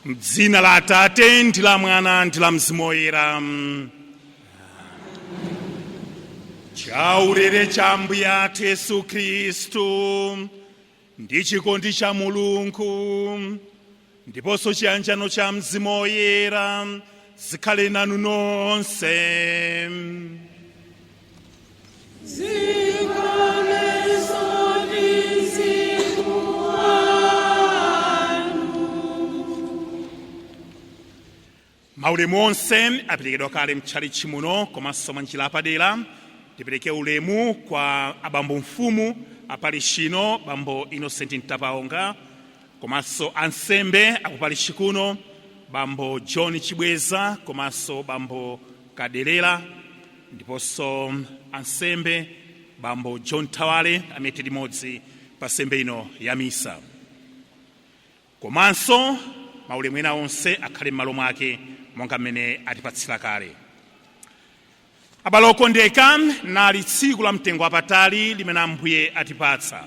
M'dzina la Atate ndi la Mwana ndi la Mzimu Woyera. Chaulere cha Ambuye athu Yesu Khristu ndi chikondi cha Mulungu ndiponso chiyanjano cha Mzimu Woyera zikhale nanu nonse. Maulemu onse aperekedwa kale mtchalitchi muno, komanso mwa njira apadera tipereke ulemu kwa abambo mfumu apalishino, Bambo Innocent Ntapaonga, komanso ansembe akupalishi kuno, Bambo John Chibweza komanso Bambo Kadelera, ndiponso ansembe Bambo John Tawale amene tili limodzi pa nsembe ino ya misa. Komanso maulemu ena onse akhale m'malo mwake monga mmene atipatsira kale. Abale okondeka, nali tsiku la mtengo wapatali limene Ambuye atipatsa.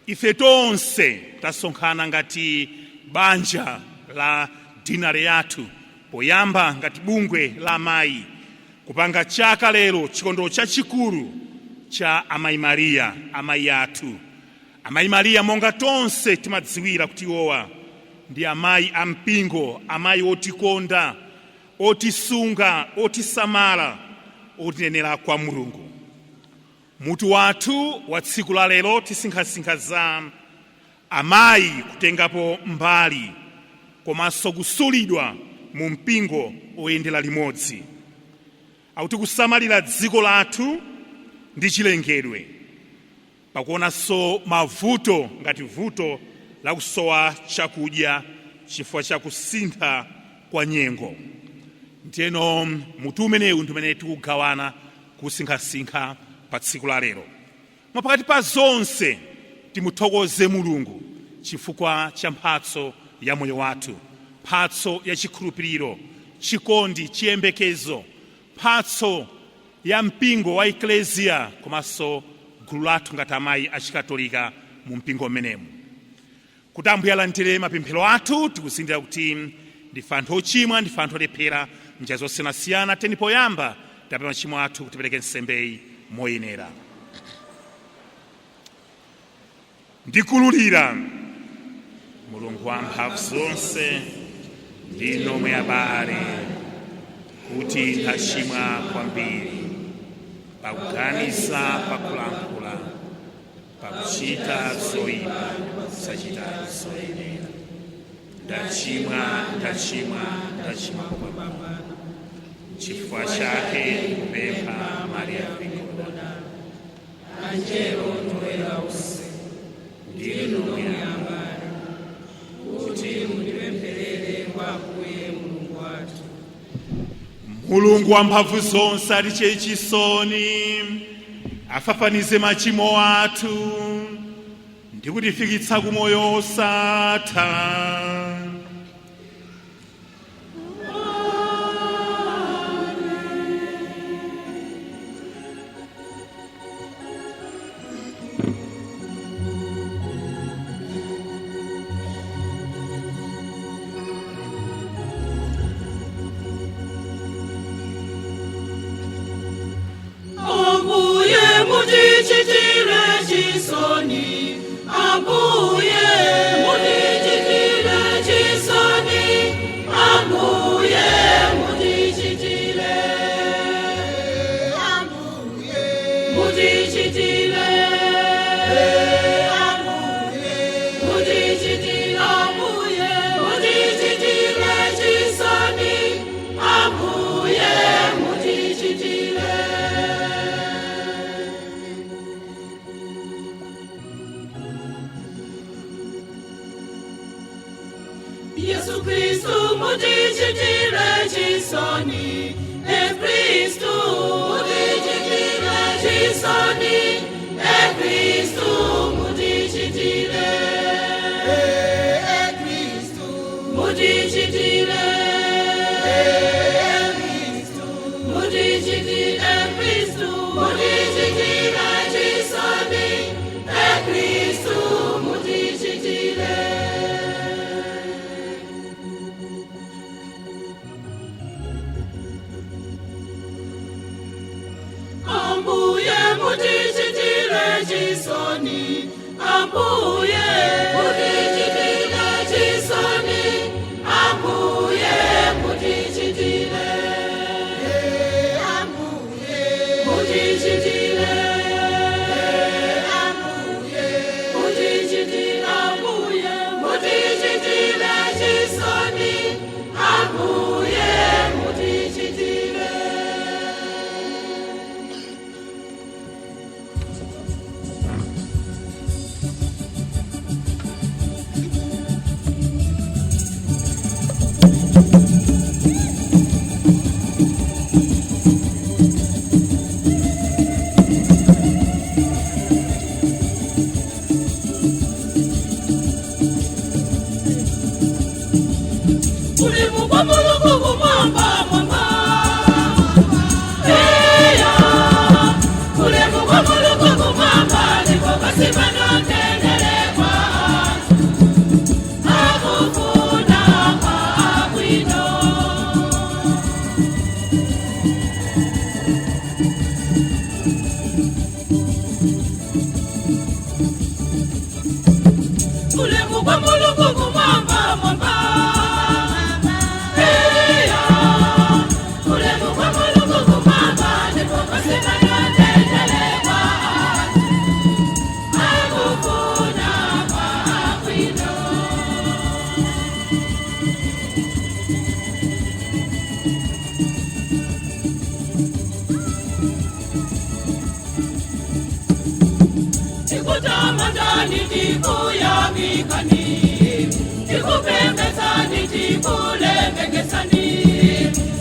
Ife tonse tasonkhana ngati banja la dinare yathu, poyamba ngati bungwe la amayi, kupanga chaka lero chikondwerero chachikulu cha Amayi Mariya, amayi athu. Amayi Mariya, monga tonse timadziwira kuti iwowa ndi amayi a mpingo, amayi otikonda, otisunga, otisamala, otinenera kwa Mulungu. Mutu wathu wa tsiku la lero tisinkhasinkha za amayi kutengapo mbali komanso kusulidwa mu mpingo oyendera limodzi, akuti kusamalira dziko lathu ndi chilengedwe, pakuonanso mavuto ngati vuto la kusowa chakudya chifukwa cha kusintha kwa nyengo. Ndiyeno mutu umenewu ndi umene tikugawana kusinkhasinkha pa tsiku la lero. Mwa pakati pa zonse timuthokoze Mulungu chifukwa cha mphatso ya moyo wathu, mphatso ya chikhulupiriro, chikondi, chiyembekezo, mphatso ya mpingo wa Eklesia komanso gulu lathu ngati amayi achikatolika mu mpingo mmenemu. Kuti Ambuye alandire mapemphero athu, tikuzindikira kuti ndife anthu ochimwa, ndife anthu olephera m'njira zosiyanasiyana. Teni poyamba tilape machimo athu kuti tipereke nsembeyi moyenera. Ndikululira Mulungu wamphamvu zonse ndi nomwe abale kuti ndachimwa kwambiri pakuganiza, pakulankhula, pakuchita zoyipa, kusachita zoyenera. Ndachimwa, ndachimwa, ndachimwa kopambana. Chifukwa chake ndikupempha Maria Virigo, Angelo ndi oyera onse, ndinu nomwe abale, kuti mutipempherere kwa Ambuye Mulungu wathu. Mulungu wamphamvu zonse atichitire chisoni, afafanize machimo athu ndi kutifikitsa ku moyo osatha. Ambuye mutichitire chisoni, Ambuye mutichitire chisoni, Ambuye mutichitire, Ambuye mutichitire, Ambuye mutichitire, Ambuye mutichitire chisoni, Ambuye mutichitire. Yesu Kristu mutichitire chisoni, e Kristu mutichitire chisoni, e Kristu mutichitire, e Kristu mutichitire, e Kristu mutichitire, e Kristu mutichitire chisoni, e Kristu mutichitire. Ambuye mutichitire chisoni, Ambuye mutichitire chisoni, Ambuye mutichitire, Ambuye mutichitire, Ambuye mutichitire, Ambuye mutichitire chisoni, Ambuye mutichitire. Ulemu kwa Mulungu kumwamba mwamba. Eya, ulemu kwa Mulungu kumwamba, ndipo pansi pano mtendere kwa anthu akufuna kwabwino. Ulemu kwa Mulungu kumwamba mwamba. Eya, ulemu kwa Mulungu kumwamba, ndipo pansi pano mtendere kwa anthu akufuna kwabwino. Tikutamandani, tikuyamikani, tikupembedzani, tikulemekesani,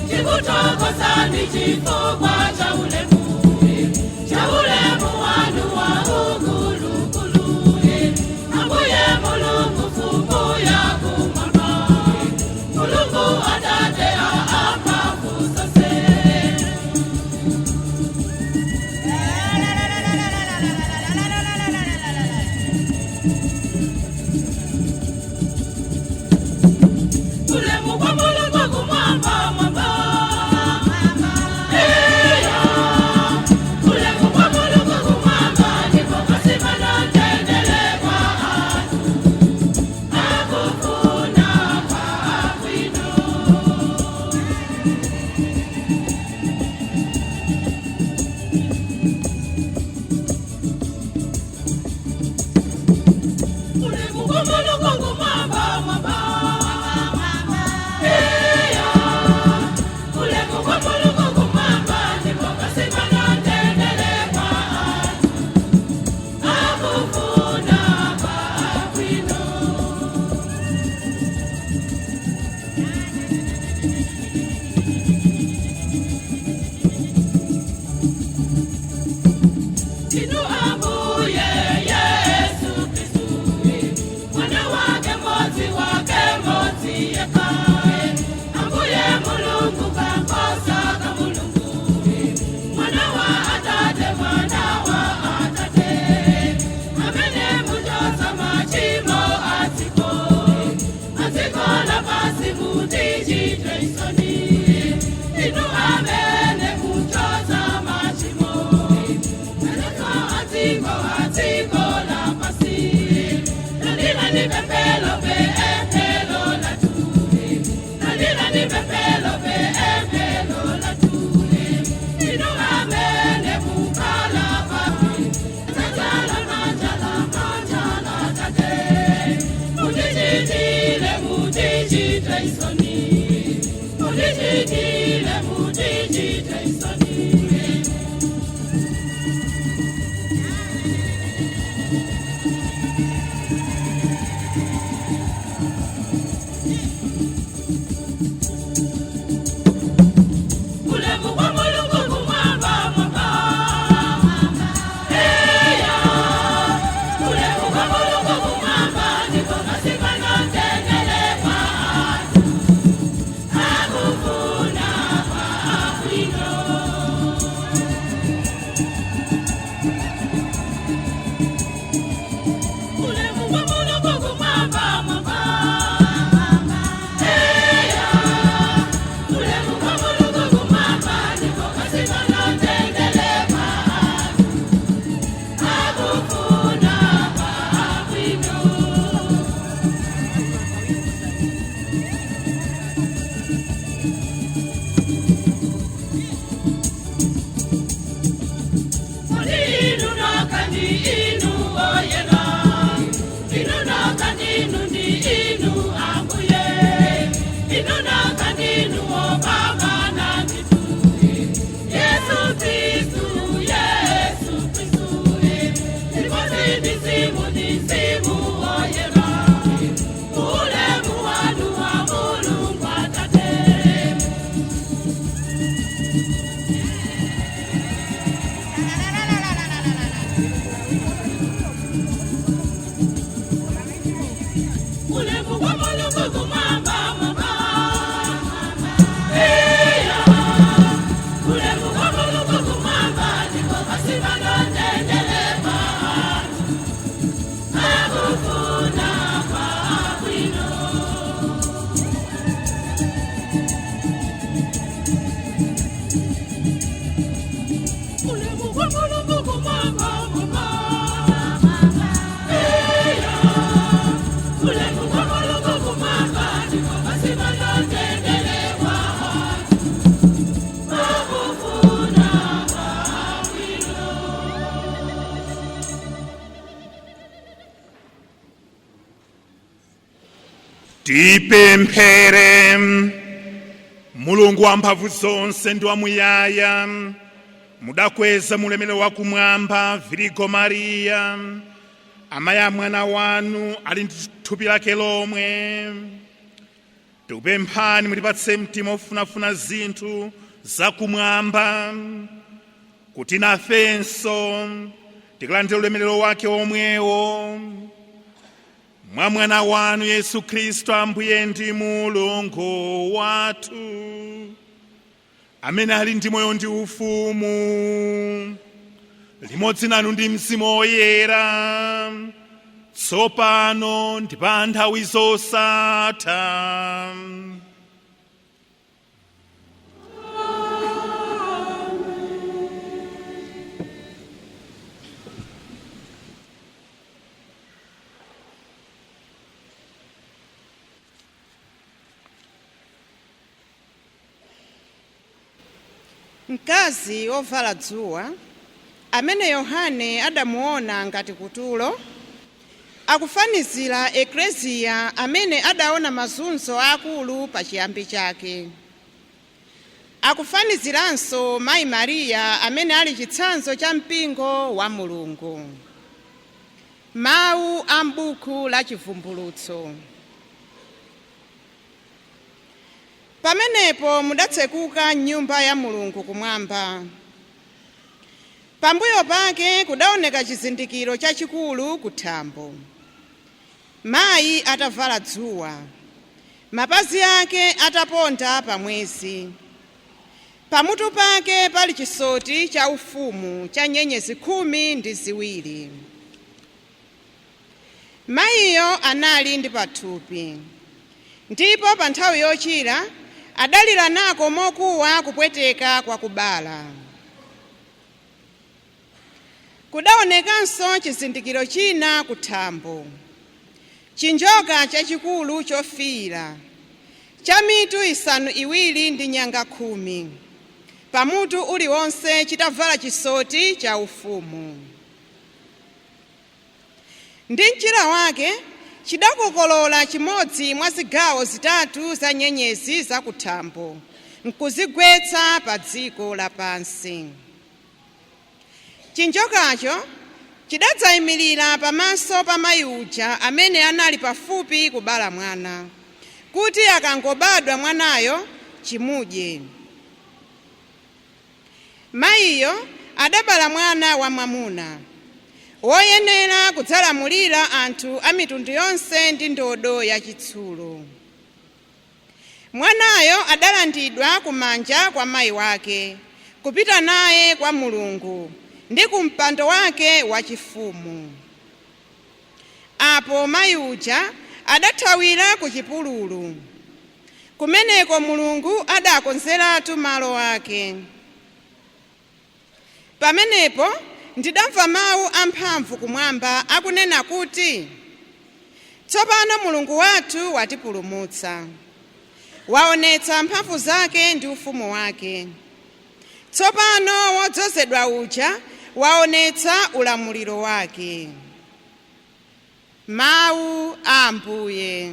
tikuthokozani chifukwa cha ulemu, cha ulemu wanu wa ukulukulu. Ambuye Mulungu, mfumu ya kumwamba, Mulungu Atate amphamvu zonse. Ulemu kwa Mulungu kumwamba mwamba. Eya, Tipemphere. Mulungu wamphamvu zonse ndi wamuyaya, mudakweza mulemero wakumwamba Virigo Mariya, amayi a mwana wanu ali ndi thupi lake lomwe. Tikupemphani mutipatse mtima ofunafuna zinthu zakumwamba, kuti nafenso tikalandire ulemerero wake omwewo mwa mwana wanu Yesu Khristu, Ambuye ndi Mulungu wathu, amene ali ndi moyo ndi ufumu limodzi nanu ndi Mzimu Woyera, tsopano ndi pa nthawi zosatha. Mkazi wovala dzuwa amene Yohane adamuona ngati kutulo akufanizira Ekleziya amene adaona mazunzo akulu pa chiyambi chake. Akufaniziranso Mayi Mariya amene ali chitsanzo cha mpingo wa Mulungu. Mawu a m'buku la Chivumbulutso. Pamenepo mudatsekuka nyumba ya Mulungu kumwamba. Pambuyo pake kudaoneka chizindikiro chachikulu kuthambo: mayi atavala dzuwa, mapazi ake ataponda pa mwezi, pamutu pake pali chisoti cha ufumu cha nyenyezi 12. Mayiyo anali ndi pathupi, ndipo pa nthawi yochira adalira nako mokuwa kupweteka kwa kubala. Kudaonekanso chizindikiro china kuthambo: chinjoka chachikulu chofiira, cha mitu 7 ndi nyanga 10, pamutu uliwonse, chitavala chisoti cha ufumu. Ndi mchira wake chidakokolola chimodzi mwa zigawo zitatu za nyenyezi zakuthambo nkuzigwetsa pa dziko lapansi. Chinjokacho chidadzayimirira pamaso pa mayi uja amene anali pafupi kubala mwana, kuti akangobadwa mwanayo chimudye. Mayiyo adabala mwana wamwamuna woyenera kudzalamulira anthu a mitundu yonse ndi ndodo yachitsulo. Mwanayo adalandidwa kumanja kwa mayi wake kupita naye kwa Mulungu ndi ku mpando wake wachifumu. Apo mayi uja adathawira ku chipululu, kumeneko Mulungu adakonzeratu malo ake. Pamenepo ndidamva mawu amphamvu kumwamba akunena kuti, "Tsopano Mulungu wathu watipulumutsa, waonetsa mphamvu zake ndi ufumu wake. Tsopano wodzozedwa uja waonetsa ulamuliro wake." Mawu a Ambuye.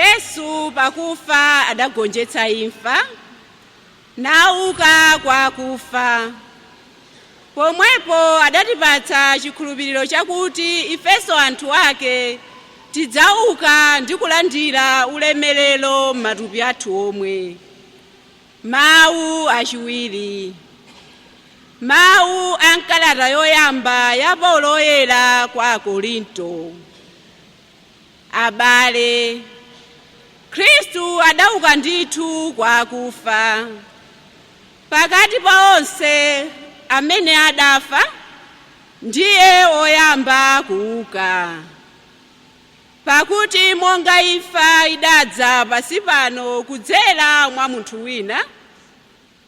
Yesu pakufa adagonjetsa imfa, nauka kwa akufa. Pomwepo adatipatsa chikhulupiriro chakuti ifenso anthu ake tidzauka ndi kulandira ulemerero m'matupi athu omwe. Mawu achiwiri. Mawu a mkalata yoyamba ya Paulo Woyera kwa Akorinto. Abale, Khristu adauka ndithu kwa akufa. Pakati pa onse amene adafa, ndiye woyamba kuuka. Pakuti monga imfa idadza pansi pano kudzera mwa munthu wina,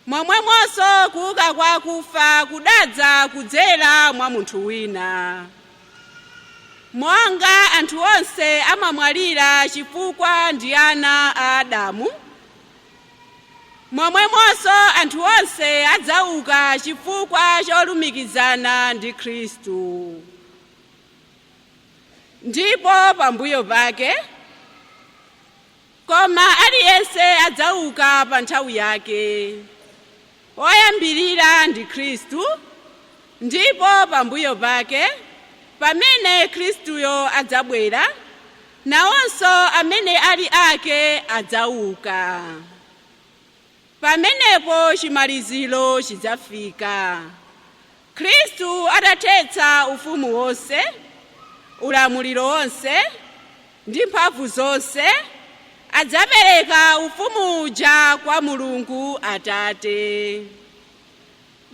momwemonso kuuka kwa akufa kudadza kudzera mwa munthu wina. Monga anthu onse amamwalira chifukwa ndi ana a Adamu, momwemonso anthu onse adzauka chifukwa cholumikizana ndi Khristu. Ndipo pambuyo pake, koma aliyense adzauka pa nthawi yake. Woyambirira ndi Khristu, ndipo pambuyo pake, pamene Khristuyo adzabwera, nawonso amene ali ake adzauka. Pamenepo chimaliziro chidzafika. Khristu atathetsa ufumu wonse, ulamuliro wonse ndi mphamvu zonse, adzapereka ufumu uja kwa Mulungu Atate.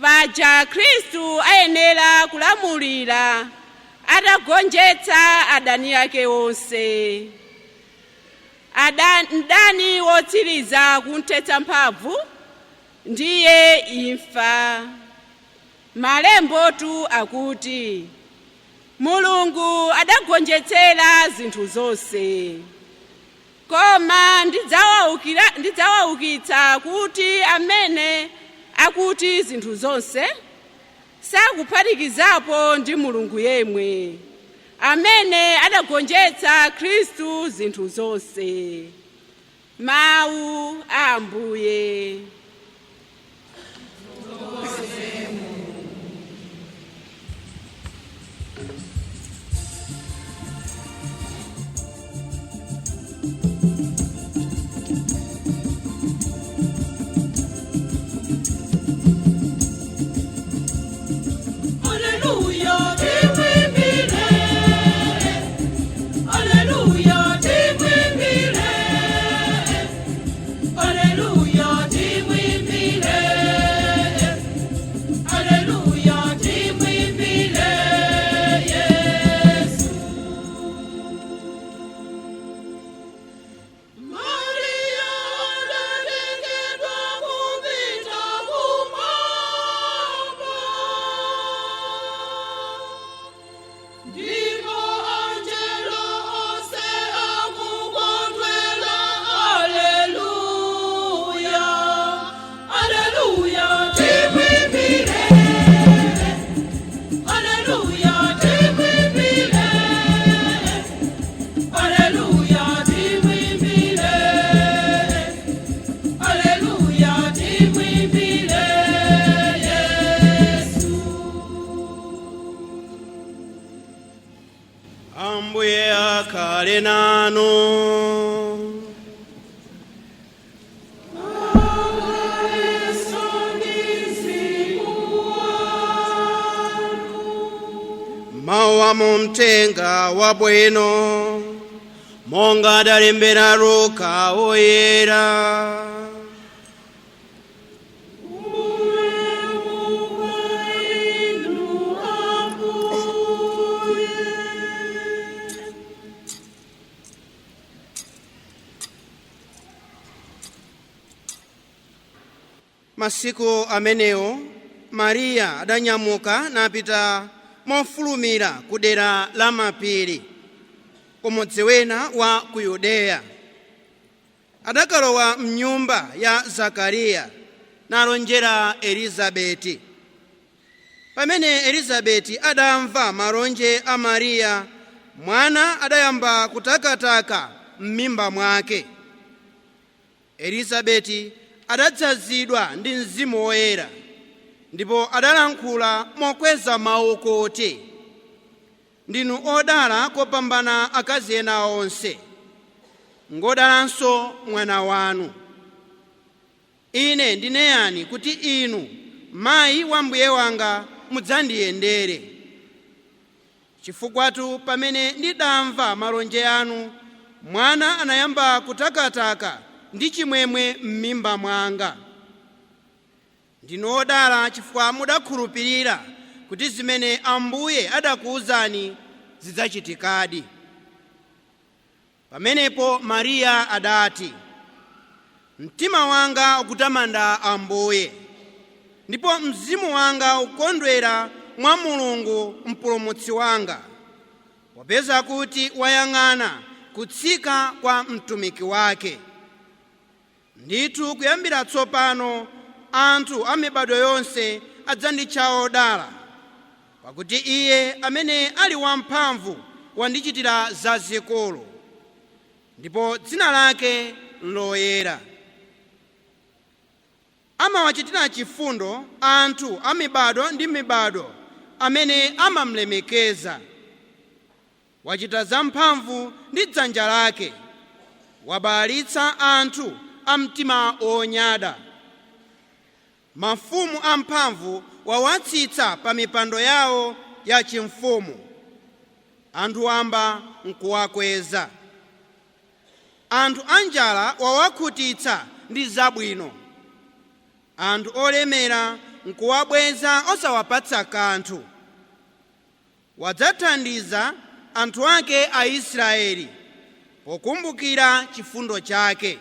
Paja Khristu ayenera kulamulira atagonjetsa adani ake onse. Mdani wotsiriza kunthetsa mphamvu ndiye imfa. Malembotu akuti Mulungu adagonjetsera zinthu zonse. Koma ndidzawaukitsa kuti amene akuti zinthu zonse sakuphatikizapo ndi Mulungu yemwe amene adagonjetsa Khristu zinthu zonse. Mawu a Ambuye. Hallelujah, timwimbire. Hallelujah, timwimbire. Hallelujah, timwimbire. Hallelujah, timwimbire Yesu. Maria adatengedwa kupita kumwamba. Ndipo angelo onse akukondwela, haleluya, haleluya, timwimbire. Haleluya, timwimbire. Haleluya, timwimbire. Haleluya, timwimbire Yesu. Ambuye akhale nanu. Mawu a mu mthenga wabwino monga adalembera Luka woyera. Masiku amenewo Mariya adanyamuka napita mofulumira ku dera la mapiri, kumudzi wina wa ku Yudeya. Adakalowa mnyumba ya Zakariya nalonjera Elizabeti. Pamene Elizabeti adamva malonje a Mariya, mwana adayamba kutakataka M'mimba mwake. Elizabeti adadzazidwa ndi Mzimu Woyera ndipo adalankhula mokweza mawu kuti, "Ndinu odala kopambana akazi ena onse, ngodalanso mwana wanu. Ine ndine yani kuti inu, mayi wa Mbuye wanga, mudzandiyendere? Chifukwatu pamene ndidamva malonje anu, mwana anayamba kutakataka ndi chimwemwe m'mimba mwanga. Ndinu odala chifukwa mudakhulupirira kuti zimene Ambuye adakuwuzani zidzachitikadi." Pamenepo Mariya adati, "Mtima wanga ukutamanda Ambuye, ndipo mzimu wanga ukondwera mwa Mulungu Mpulumutsi wanga, popeza kuti wayang'ana kutsika kwa mtumiki wake. Ndithu kuyambira tsopano anthu a mibado yonse adzanditcha odala, pakuti Iye amene ali wamphamvu wandichitira zazikulu, ndipo dzina lake loyera. Amawachitira chifundo anthu a mibado ndi mibado amene amamlemekeza. Wachita zamphamvu ndi dzanja lake, wabalalitsa anthu a mtima wonyada. Mafumu amphamvu wawatsitsa pa mipando yawo ya chimfumu, anthu wamba nkuwakweza. Anthu anjala wawakhutitsa ndi zabwino, anthu olemera nkuwabweza osawapatsa kanthu. Wadzathandiza anthu ake Aisraeli pokumbukira chifundo chake.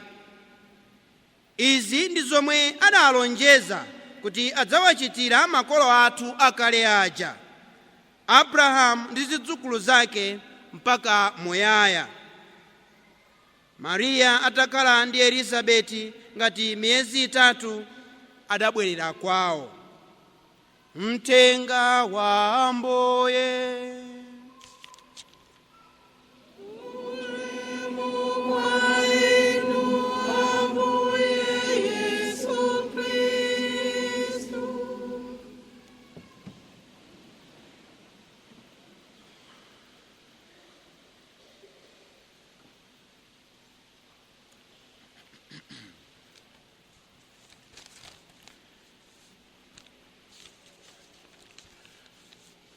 Izi ndi zomwe adalonjeza kuti adzawachitira makolo athu akale aja, Abrahamu ndi zidzukulu zake mpaka muyaya." Mariya atakhala ndi Elizabeti ngati miyezi 3, adabwerera kwawo. Mthenga wa Ambuye. Yesu Kristu.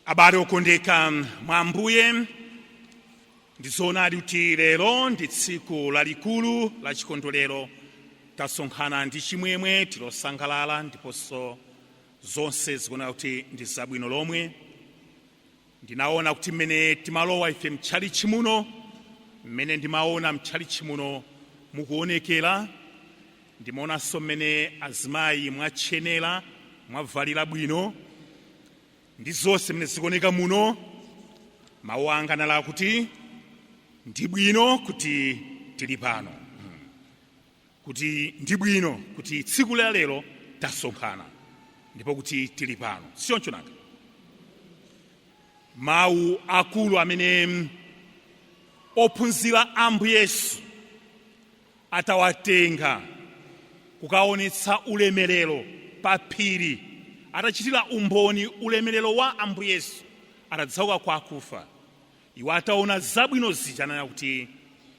Abale okondeka mwa Ambuye, ndizoonadi kuti lero ndi tsiku lalikulu la chikondwerero. Tasonkhana ndi chimwemwe, tilosangalala, ndiponso zonse zikuoneka kuti ndi zabwino lomwe. Ndinaona kuti mmene timalowa ife mtchalichi muno, mmene ndimaona mtchalichi muno mukuonekera, ndimaonanso mmene azimayi mwatchenera, mwavalira bwino, ndi zonse mmene zikuoneka muno, mawu anga anali kuti ndi bwino kuti tili pano, kuti ndi bwino kuti tsiku la lero tasonkhana ndipo kuti tili pano. Sichoncho nanga? Mawu akulu amene ophunzira Ambuye Yesu atawatenga kukaonetsa ulemerero pa phiri, atachitira umboni ulemerero wa Ambuye Yesu atadzauka kwa akufa, iwo ataona zabwino zija ananena kuti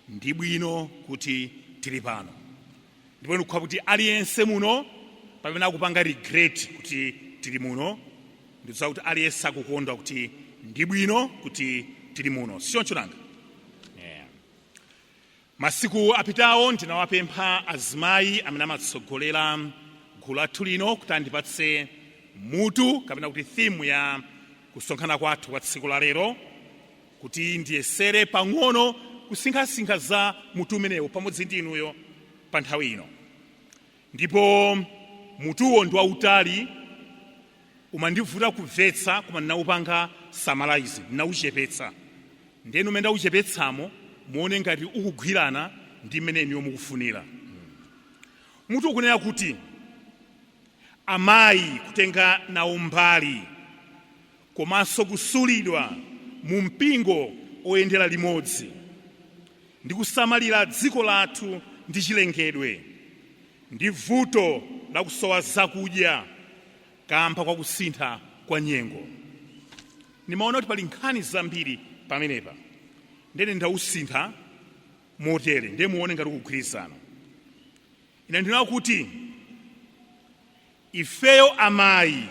ndi bwino kuti tili pano. Ndipo ndikukhala kuti aliyense muno pamene akupanga regret kuti tili muno, ndikudziwa kuti aliyense akukondwa kuti ndi bwino kuti tili muno. Sichoncho nanga? Yeah. Masiku apitawo ndinawapempha azimayi amene amatsogolera gulu lathu lino kuti andipatse mutu kapena kuti theme ya kusonkhana kwathu kwa tsiku la lero, kuti ndiyesere pang'ono kusinkhasinkha za mutu umenewu pamodzi ndi inuyo pa nthawi ino. Ndipo mutuwo ndi wautali, umandivuta kumvetsa, koma ndinawupanga summarize, ndinawuchepetsa. Ndenu umene ndawuchepetsamo muone ngati ukugwirana ndi mmene inuyo mukufunira. Mutu ukunena kuti amayi kutenga nawo mbali komanso kusulidwa mu mpingo oyendera limodzi. Ndi kusamalira dziko lathu ndi chilengedwe, ndi vuto la kusowa zakudya kamba kwa kusintha kwa nyengo. Nimaona kuti pali nkhani zambiri pamenepa, ndene ndawusintha motere, ndiye muone ngati kugwirizana. Ine ndinaona kuti ifeyo amayi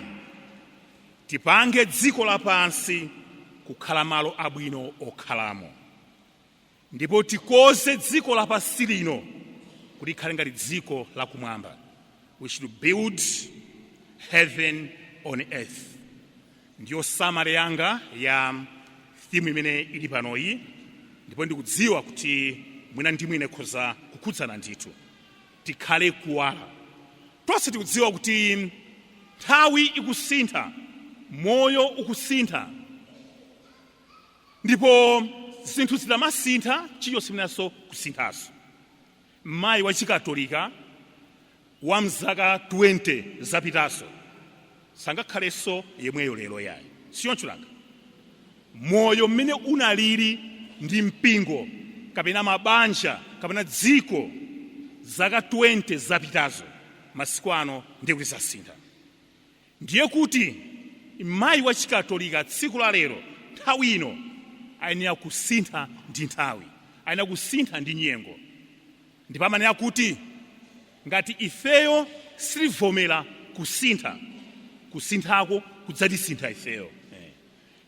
tipange dziko lapansi kukhala malo abwino okhalamo, ndipo tikonze dziko lapansi lino kuti likhale ngati dziko lakumwamba. We should build heaven on earth. Ndiyo summary yanga ya theme imene ili panoyi, ndipo ndikudziwa kuti mwina ndi mwina ikhoza kukhudzana ndithu. Tikhale kuwala. Tonse tikudziwa kuti nthawi ikusintha, moyo ukusintha, ndipo zinthu zitamasintha, chilichonse chimenenso kusinthanso. Mayi wa Chikatolika wa mzaka 20 zapitaso sangakhalenso yemweyo lero yayi, siyoncho langa? Moyo mmene unalili ndi mpingo kapena mabanja kapena dziko zaka 20 zapitazo, masiku ano ndiye kuti zasintha. Ndiye kuti mayi wa Chikatolika tsiku la lero, nthawi ino, ayenera kusintha ndi nthawi, ayenera kusintha ndi nyengo. Ndipo amanena kuti ngati ifeyo sitivomera kusintha, kusinthako kudzatisintha ifeyo.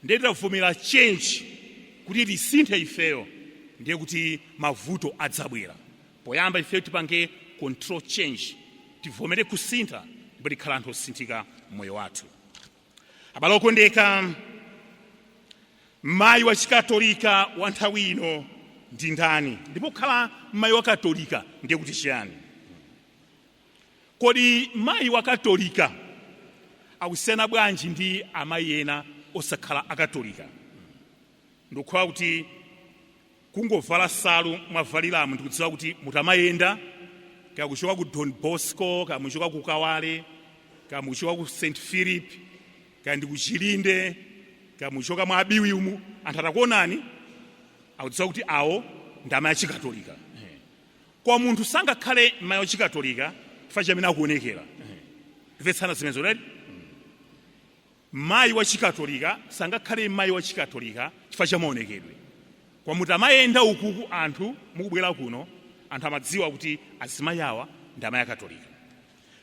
Ndiye titavomera change kuti tisinthe ifeyo, ndiye kuti mavuto adzabwera. Poyamba ifeyo tipange control change, tivomere kusintha, ndipo tikhala anthu osinthika mmoyo wathu. Abale okondeka, mayi wa Chikatolika wa nthawi ino ndi ndani? Ndipo kukhala mayi wa Katolika ndiye kuti chiyani? Kodi mayi wa Katolika akusiyana bwanji ndi amayi ena osakhala Akatolika? Ndikukhala kuti kungovala salu mwavaliramu, ndikudziwa kuti mutamayenda, kaya kuchoka ku Don Bosco, kaya muchoka ku Kawale, kaya muchoka ku St Philip, kaya ndi ku Chilinde, kaya muchoka mwa Abiwi umu, anthu atakuonani akudziwa kuti awo ndi amayi Achikatolika. Kwa munthu sangakhale mayi wachikatolika chifukwa chamene akuonekera. Timvetsana zimenezo, right? Mayi wachikatolika sangakhale mayi wachikatolika chifukwa cha maonekedwe. Kwa mutamayenda ukuku, anthu mukubwera kuno, anthu amadziwa kuti azimayi awa ndi amayi Akatolika.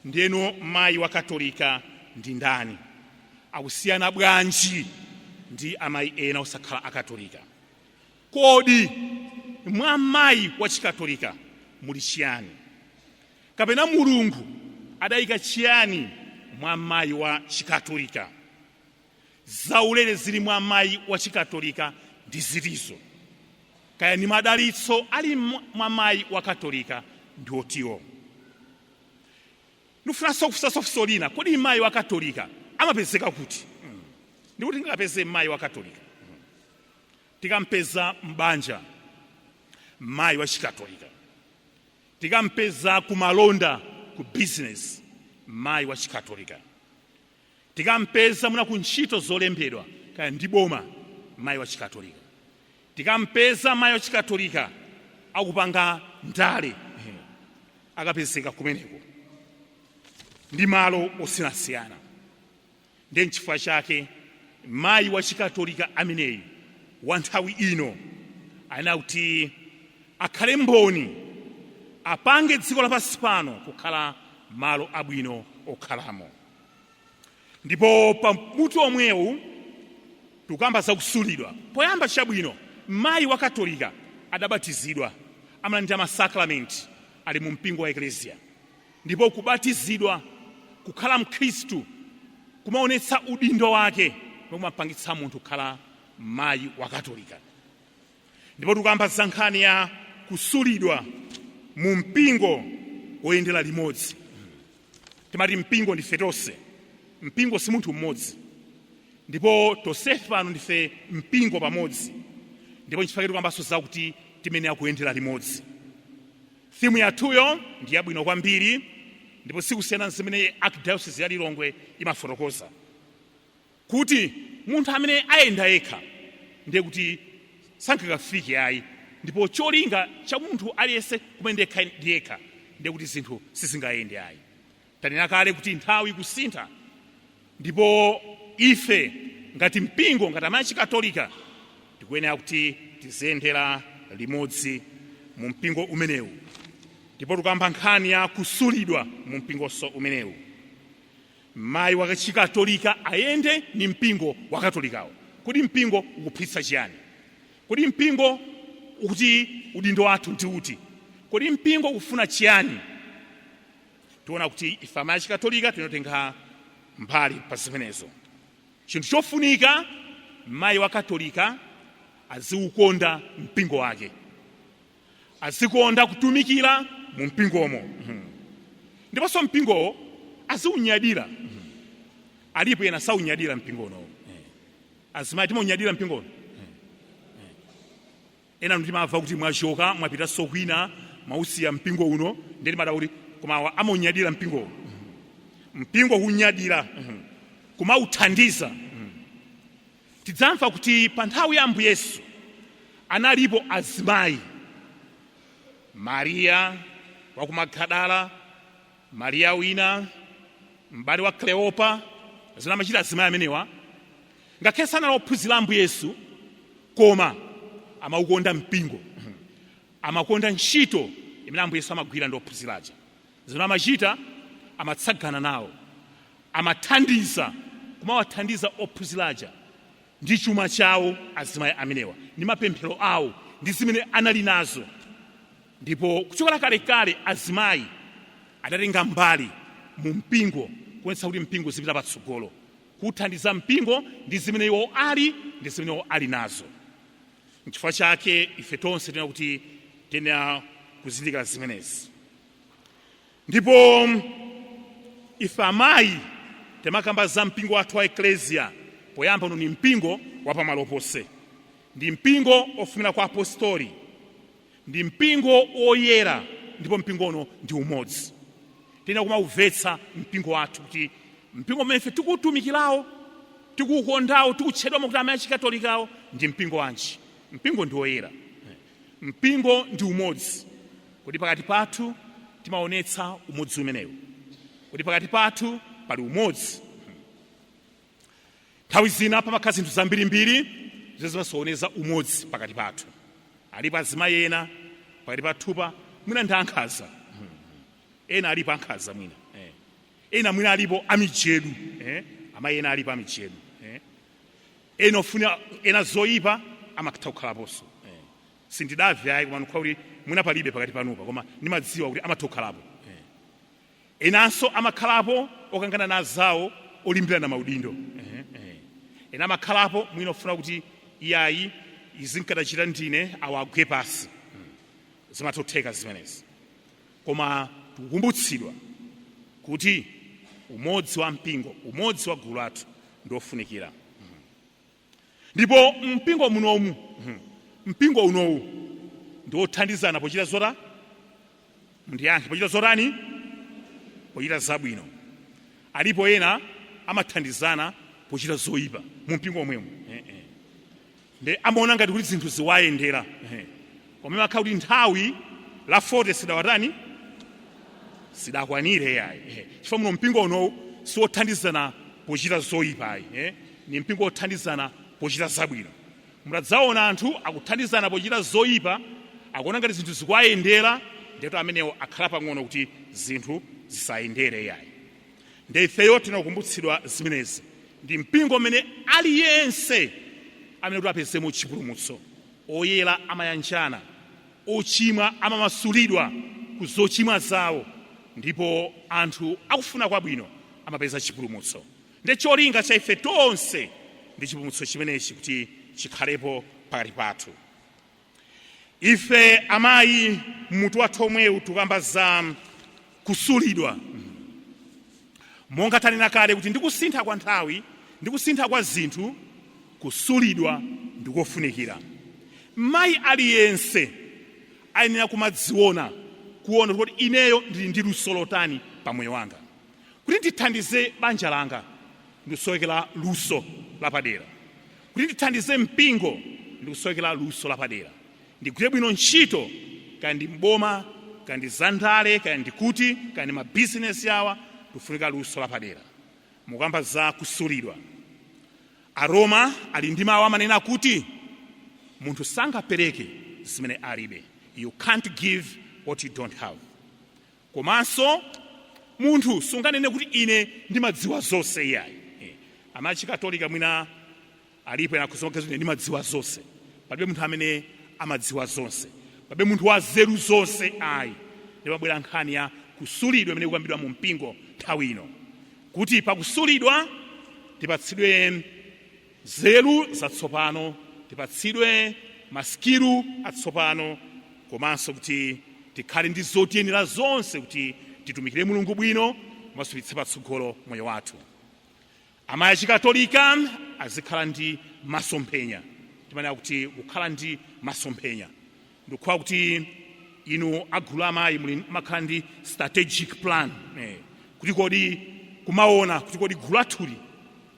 Ndiyeno mayi wa Katolika ndi ndani? Akusiyana bwanji ndi amayi ena osakhala Akatolika? Kodi mwa mayi wa Chikatolika muli chiyani, kapena Mulungu adayika chiyani mwa mayi wa Chikatolika? Zaulere zili mwa mayi wa Chikatolika ndi zitizo? Kaya ndi madalitso ali mwa mayi wa Katolika ndi otiwo? Ndifunanso kufunsanso funso lina: kodi mayi wa Katolika amapezeka kuti? Ndikuti ndingapeze mayi wa Katolika, tikampeza m'banja mayi wa Chikatolika, tikampeza kumalonda, ku business mayi wa Chikatolika, tikampeza muna ku ntchito zolembedwa kaya ndi boma mayi wa Chikatolika, tikampeza mayi wa Chikatolika akupanga ndale, akapezeka kumeneko ndi malo osiyanasiyana. Ndiye nchifukwa chake mayi wa Chikatolika ameneyi wa nthawi ino ayenera kuti akhale mboni, apange dziko lapansi pano kukhala malo abwino okhalamo. Ndipo pa mutu omwewu tikukamba zakusulidwa. Poyamba, chabwino, mayi wa Katolika adabatizidwa, amalandira masakramenti, ali mu mpingo wa Eklesia. Ndipo kubatizidwa, kukhala Mkhristu, kumaonetsa udindo wake, kumapangitsa munthu kukhala mayi wa Katolika. Ndipo tikukamba za nkhani ya kusulidwa mu mpingo woyendera limodzi. Timati mpingo ndife tonse, mpingo si munthu mmodzi, ndipo tonsefe pano ndife mpingo pamodzi. Ndipo nchifukwa tikambanso zakuti timene akuyendera limodzi. Theme yathuyo ndi yabwino kwambiri, ndipo sikusiyana zimene Archdiocese ya Lilongwe imafotokoza, kuti munthu amene ayenda yekha ndiye kuti sankakafike ayi. Ndipo cholinga cha munthu aliyense kumene yekha ndi yekha, ndiye kuti zinthu sizingayende ayi. Tanena kale kuti nthawi ikusintha, ndipo ife ngati mpingo, ngati amayi Achikatolika, tikuyenera kuti tiziyendera limodzi mu mpingo umenewu. Ndipo tikamba nkhani ya kusulidwa mu mpingonso umenewu. Mayi wa Chikatolika ayende ni mpingo wa Katolikawo. Kodi mpingo ukuphunzitsa chiyani? Kodi mpingo ukuti udindo wathu ndi uti? Kodi mpingo ukufuna chiyani? Tiona kuti ife amayi Achikatolika tinotenga mbali pa zimenezo. Chinthu chofunika, mayi wa Katolika aziukonda mpingo wake, azikonda kutumikira mu mpingomo, ndiponso mpingowo aziunyadira. Alipo ena saunyadira mpingo unowo. Azimayi, timaunyadira mpingo uno? Ena timamva kuti mwachoka, mwapitanso kwina, mwausiya mpingo uno, ndiye timada kuti koma awa amaunyadira mpingowo. Mpingo kunyadira, kumauthandiza. Tidzamva kuti pa nthawi ya Ambuye Yesu analipo azimayi, Mariya wa ku Magadala, Mariya wina, m'bale wa Kleopa. Zimene amachita azimayi amenewa, ngakhale sanali ophunzira Ambuye Yesu, koma amaukonda mpingo, amakonda ntchito imene Ambuye Yesu amagwira ndi ophunziraja. Zimene amachita, amatsagana nawo, amathandiza, kumawathandiza ophunziraja ndi chuma chawo. Azimayi amenewa ndi mapemphero awo ndi zimene anali nazo. Ndipo kuchokera kalekale azimayi adatenga mbali mu mpingo kuonetsa kuti mpingo uzipita patsogolo, kuthandiza mpingo ndi zimene iwo ali, ndi zimene iwo ali nazo. Nchifukwa chake ife tonse tinena kuti tiyenera kuzindikira zimenezi. Ndipo ife amayi timakamba za mpingo wathu wa Eklesia. Poyamba, uno ni mpingo wapamalo ponse, ndi mpingo ofumira kwa apostoli, ndi mpingo woyera, ndipo mpingo uno ndi umodzi. Tiyenera kumaumvetsa mpingo wathu, kuti mpingo umene ife tikuwutumikirawo, tikuwukondawo, tikutchedwamo kuti amayi Achikatolikawo, ndi mpingo wanji. Mpingo ndi woyera, mpingo ndi umodzi. Kuti pakati pathu timaonetsa umodzi umenewu, kuti pakati pathu pali umodzi. Nthawi zina pamakhala zinthu zambirimbiri zimene zimasokoneza umodzi pakati pathu. Alipo azimayi ena pakati pathupa mwina ndi ankhanza, ena alipo ankhanza mwina, Ena mwina alipo amijedu, Amayi ena alipo amijedu, Ena ofuna ena zoyipa amatha kukhalaponso. Sindidamve ayi, koma ndikukhala kuti mwina palibe pakati panupa, koma ndimadziwa kuti amatha kukhalapo. Enanso amakhalapo okangana na azawo, olimbirana maudindo. Ena amakhalapo mwina ofuna kuti iyayi, izi nkadachita ndine, awa agwe pasi. Zimatha zimenezi, koma tikukumbutsidwa kuti umodzi wa mpingo, umodzi wa gulu lathu ndi ofunikira. Ndipo mpingo munomu, mpingo unowu ndi wothandizana pochita zota, mundiyankhe, pochita zotani? Pochita zabwino. Alipo ena amathandizana pochita zoyipa mu mpingo omwemo, ndi amaona ngati kuti zinthu ziwayendera, koma imakhala kuti nthawi la 40 sidawatani, sidakwanire yayi, chifukwa muno mpingo unowu siwothandizana pochita zoyipayi, Ni mpingo wothandizana pochita zabwino. Mutadzaona anthu akuthandizana pochita zoyipa, akuona ngati zinthu zikuwayendera, ndeto amenewo akhala pang'ono kuti zinthu zisayendere yayi. Nde ifeyo tinakumbutsidwa zimenezi. Ndi mpingo umene aliyense amene kuti apezemo chipulumutso. Oyera amayanjana, ochimwa amamasulidwa ku zochimwa zawo, ndipo anthu akufuna kwabwino amapeza chipulumutso. Ndi cholinga cha ife tonse ndi chipulumutso chimenechi kuti chikhalepo pakati pathu. Ife amayi, mutu wathu omwewu tikamba za kusulidwa. Monga tanena kale kuti ndi kusintha kwa nthawi, ndi kusintha kwa zinthu, kusulidwa ndikofunikira. Mayi aliyense ayenera kumadziona, kuona kuti ineyo ndili ndi luso lotani pa moyo wanga. Kuti ndithandize banja langa, ndikusowekera luso lapadera. Kuti ndithandize mpingo, ndikusowekera luso lapadera. Ndigwire bwino ntchito, kaya ndi mboma, kaya ndi zandale, kaya ndi kuti, kaya ndi mabizinesi awa, tikufunika luso lapadera. Mukamba za kusulidwa, Aroma ali ndi mawu amanena kuti munthu sangapereke zimene alibe. You can't give what you don't have. Komanso munthu sunganene kuti ine ndimadziwa zonse, iyayi. Amayi Achikatolika mwina alipo ena akhoza ine ndimadziwa zonse. Palibe munthu amene amadziwa zonse, palibe munthu wa zeru zonse, ayi. Ndimabwera nkhani ya kusulidwa imene ikukambidwa mu mpingo nthawi ino, kuti pakusulidwa tipatsidwe nzeru zatsopano, tipatsidwe ma skills atsopano, komanso kuti tikhale ndi zotiyenera zonse kuti titumikire Mulungu bwino komanso tipititse patsogolo moyo wathu. Amayi Achikatolika azikhala ndi masomphenya. Timanena kuti kukhala ndi masomphenya, ndikukhala kuti inu agulu amayi muli makhala ndi strategic plan, kuti kodi kumaona kuti kodi gulu lathuli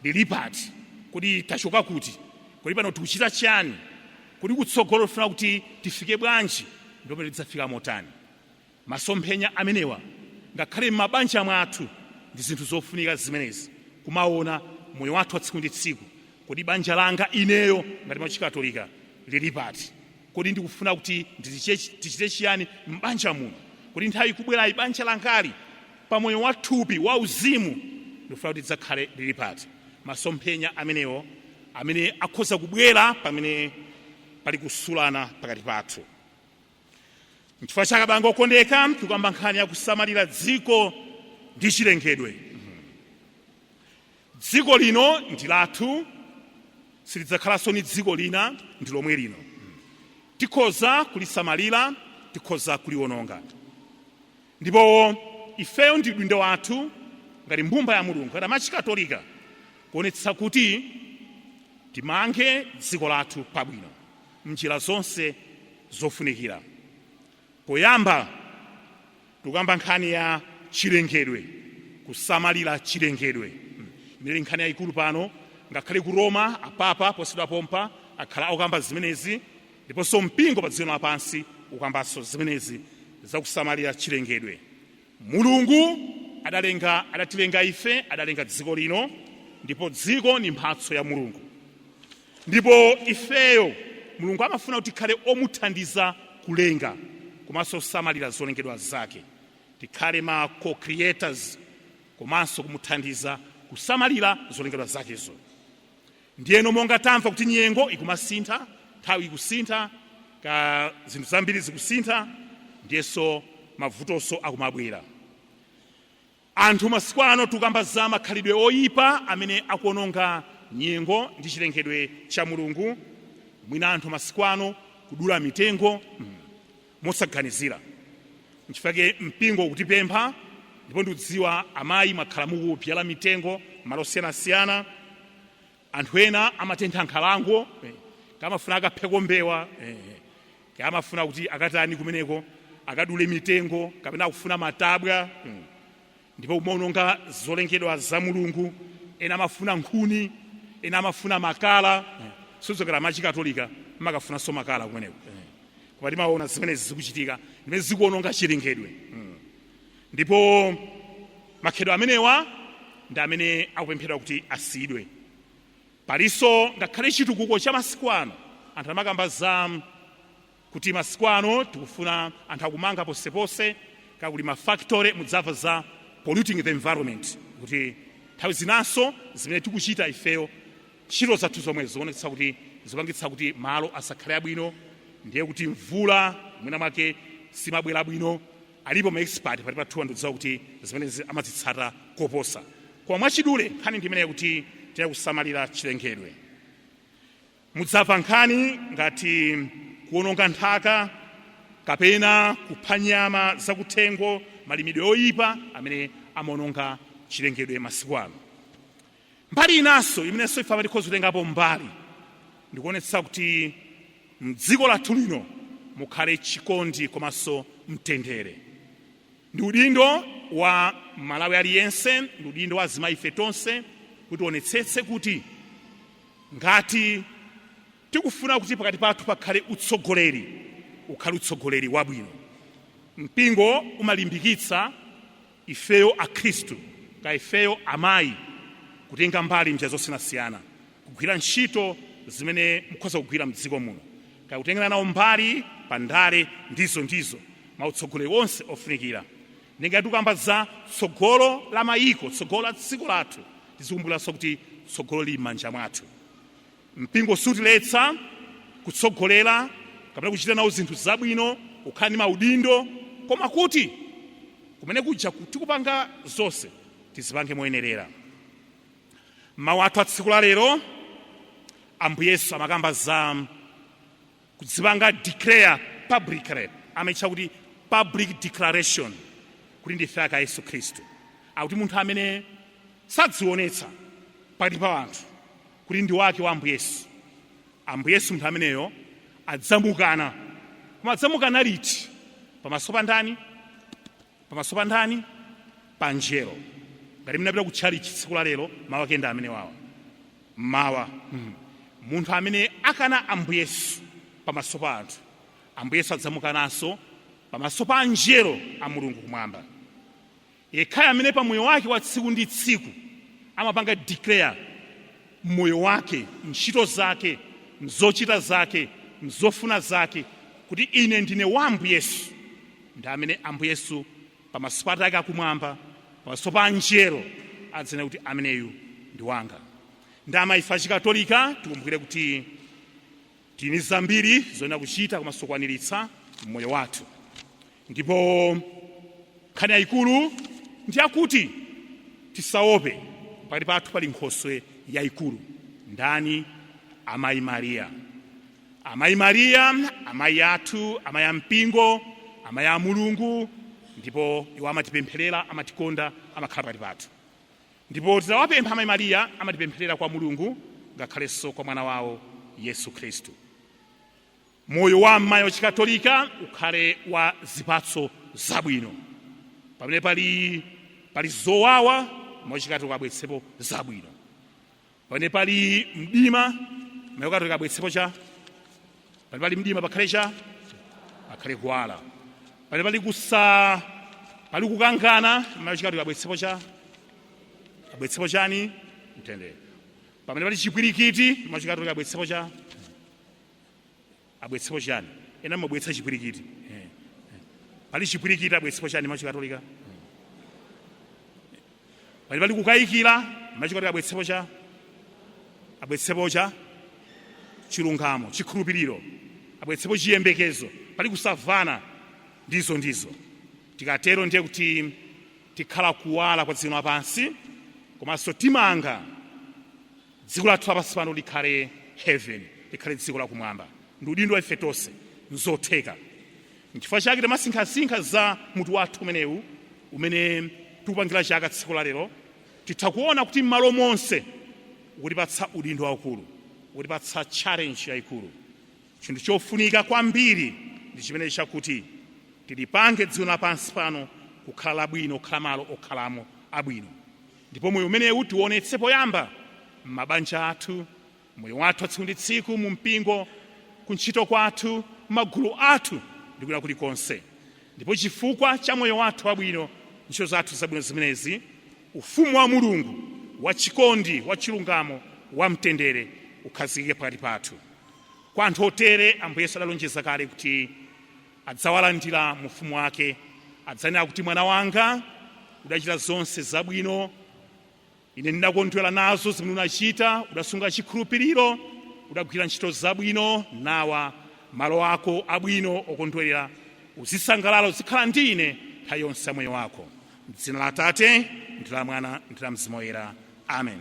lili pati, kodi tachoka kuti, kodi pano tikuchita chani, kodi kutsogolo tifuna kuti tifike bwanji, ndipo tidzafika motani. Masomphenya amenewa ngakhale m'mabanja mwathu ndi zinthu zofunika zimenezi, kumaona moyo wathu wa tsiku ndi tsiku. Kodi banja langa ineyo ngati mwachikatolika lili pati? Kodi ndikufuna kuti tichite chiyani m'banja muno? Kodi nthawi ikubwerayi banja langali pa moyo wa thupi, wa uzimu, ndikufuna kuti lidzakhale lili pati? Masomphenya amenewo amene akhoza kubwera pamene pali kusulana pakati pathu. Nchifukwa chake, abale okondeka, tikuyamba nkhani ya kusamalira dziko ndi chilengedwe. Dziko lino ndi lathu, silidzakhalanso ni dziko lina, ndi lomwe lino. Tikhoza kulisamalira, tikhoza kuliwononga. Ndipo ifeyo ndi udindo wathu ngati mbumba ya Mulungu, ngati amachikatolika, kuonetsa kuti timange dziko lathu pabwino mnjira zonse zofunikira. Poyamba tikuyamba nkhani ya chilengedwe, kusamalira chilengedwe, imene nkhani yayikulu pano. Ngakhale ku Roma apapa posachedwa pompa akhala akukamba zimenezi, ndiponso mpingo pa dziko lapansi ukambanso zimenezi zakusamalira chilengedwe. Mulungu adalenga, adatilenga ife, adalenga dziko lino, ndipo dziko ni mphatso ya Mulungu. Ndipo ifeyo Mulungu amafuna kuti tikhale omuthandiza kulenga komanso kusamalira zolengedwa zake, tikhale ma co-creators komanso kumuthandiza kusamalira zolengedwa zakezo. Ndiyeno monga tamva kuti nyengo ikumasintha, nthawi ikusintha, ka zinthu zambiri zikusintha, ndiyenso mavutonso akumabwera. Anthu masiku ano tikukamba za makhalidwe oyipa amene akuononga nyengo ndi chilengedwe cha Mulungu. Mwina anthu masiku ano kudula mitengo mosaganizira. Nchifukwa mpingo ukutipempha, ndipo ndikudziwa amayi mwakhala mukubyala mitengo malo osiyanasiyana. Anthu ena amatentha nkhalango, kamafuna akapheko mbewa, kamafuna kuti akatani kumeneko, akadule mitengo kapena akufuna matabwa, ndipo kumaononga zolengedwa za Mulungu. Ena amafuna nkhuni, ena amafuna makala. Sizokera amachikatolika makafunanso makala kumeneko, koma timaona zimenezi zikuchitika zimene zikuononga chilengedwe. Ndipo makhalidwe amenewa ndi amene akupemphedwa kuti asiyidwe. Palinso ngakhale chitukuko cha masiku ano. Anthu amakamba za kuti masiku ano tikufuna, anthu akumanga posepose, kakuli ma factory, mudzamva za polluting the environment, kuti nthawi zinanso zimene tikuchita ifeyo, ntchito zathu zomwe zikuonetsa kuti zipangitsa kuti malo asakhale abwino, ndiye kuti mvula mwina mwake simabwera bwino. Alipo ma expert pati pathuwa, ndikudziwa kuti zimenezi amazitsata koposa. Koma mwachidule nkhani ndi imeneyi, kuti tiye kusamalira chilengedwe. Mudzamva nkhani ngati kuwononga nthaka kapena kupha nyama zakuthengo, malimidwe oyipa amene amaononga chilengedwe masiku ano. Mbali inanso imenenso ife tikhoza kutengapo mbali ndikuonetsa kuti mdziko lathu lino mukhale chikondi komanso mtendere. Ndi udindo wa Malawi aliyense, ndi udindo wa azimayi ife tonse kuti tionetsetse kuti ngati tikufuna kuti pakati pathu pakhale utsogoleri ukhale utsogoleri wabwino. Mpingo umalimbikitsa ifeyo akhristu ka ifeyo amayi kutenga mbali mnjira zosiyanasiyana, kugwira ntchito zimene mukhoza kugwira mdziko muno, kakutengera nawo mbali pa ndale, ndizo mautsogoleri onse ofunikira. Ndingati tikamba za tsogolo la mayiko, tsogolo la dziko lathu, tizikumbukiranso kuti tsogolo lili m'manja mwathu. Mpingo sutiletsa kutsogolera kapena kuchita nawo zinthu zabwino, kukhala ndi maudindo, koma kuti kumene kuja tikupanga zonse tizipange moyenerera. Mawu athu a tsiku la lero, Ambuye Yesu amakamba za kudzipanga declare publicly, amatcha kuti public declaration, kuti ndife aka Yesu Khristu. Akuti munthu amene sadzionetsa pakati pa anthu kuti ndi wake wa Ambuye Yesu, Ambuye Yesu munthu ameneyo adzamukana. Koma adzamukana liti? Pamaso pa ndani? Pamaso pa ndani? Pa angelo. Ngati munapita ku tchalitchi tsiku la lero, mawu ake ndi amene wawa mawa. Munthu amene akana Ambuye Yesu pamaso pa anthu, Ambuye Yesu adzamukananso pamaso pa angelo a Mulungu kumwamba. Yekhayo amene pa moyo wake wa tsiku ndi tsiku amapanga declare moyo wake, ntchito zake, mzochita zake, mzofuna zake, kuti ine ndine wa Ambuye Yesu, ndi amene Ambuye Yesu pamaso pa Atate akumwamba, pamaso pa angelo, adzanena kuti ameneyu ndi wanga. Ndi amayi achikatolika, tikumbukire kuti tili zambiri zoyenera kuchita komanso kukwaniritsa mmoyo wathu, ndipo nkhani yayikulu ndi yakuti tisaope. Pakati pathu pali nkhoswe yayikulu. Ndani? Amayi Mariya. Amayi Mariya, amayi athu, amayi ampingo, amayi a Mulungu, ndipo iwo amatipempherera, amatikonda, amakhala pakati pathu. Ndipo titawapempha amayi Mariya, amatipempherera kwa Mulungu ngakhalenso kwa mwana wawo Yesu Khristu. Moyo wa amayi wachikatolika ukhale wa zipatso zabwino. Pamene pali zowawa, mayi wachikatolika abweretsepo zabwino. Pamene pali mdima, mayi wachikatolika abweretsepo cha, pamene pali mdima pakhale cha, pakhale kuwala. Pamene pali kusa, pali kukangana, mayi wachikatolika abweretsepo cha, abweretsepo chani? Mtendere. Pamene pali chipwirikiti, mayi wachikatolika abweretsepo cha, abweretsepo chani? Ena mabweretsa chipwirikiti. Pali chipwirikiti, abweretsepo chani mayi wachikatolika? Pali pali kukayikira, mayi wachikatolika abweretsepo cha, abweretsepo cha chilungamo, chikhulupiriro, abweretsepo chiyembekezo. Pali kusamvana, ndizo. Tikatero ndiye kuti tikhala kuwala kwa dziko lapansi, komanso timanga dziko lathu lapansi pano likhale heaven, likhale dziko lakumwamba. Ndi udindo wa ife tonse, nzotheka. Nchifukwa chake timasinkhasinkha za mutu wathu umenewu umene tikupangira chaka tsiku la lero. Titha kuona kuti m'malo monse ukutipatsa udindo waukulu, ukutipatsa challenge yayikulu. Chinthu chofunika kwambiri ndi chimene chakuti tilipange dziko lapansi pano kukhala labwino, kukhala malo okhalamo abwino. Ndipo moyo umenewu tionetse poyamba m'mabanja athu, moyo wathu tsiku ndi tsiku, mu mpingo, kuntchito kwathu, magulu athu ndi kwina kulikonse. Ndipo chifukwa cha moyo wathu wabwino, ntchito zathu zabwino zimenezi, ufumu wa Mulungu wachikondi, wachilungamo, wamtendere ukhazikike pakati pathu. Kwa anthu otere Ambuye Yesu adalonjeza kale kuti adzawalandira mu ufumu wake. Adzanena kuti, mwana wanga, udachita zonse zabwino, ine ndinakondwera nazo zimene unachita, udasunga chikhulupiriro, udagwira ntchito zabwino, nawa malo ako abwino okondwerera, uzisangalala, uzikhala ndi ine nthawi yonse ya moyo wako. M'dzina la Atate ndi la Mwana ndi la Mzimu Woyera, amen.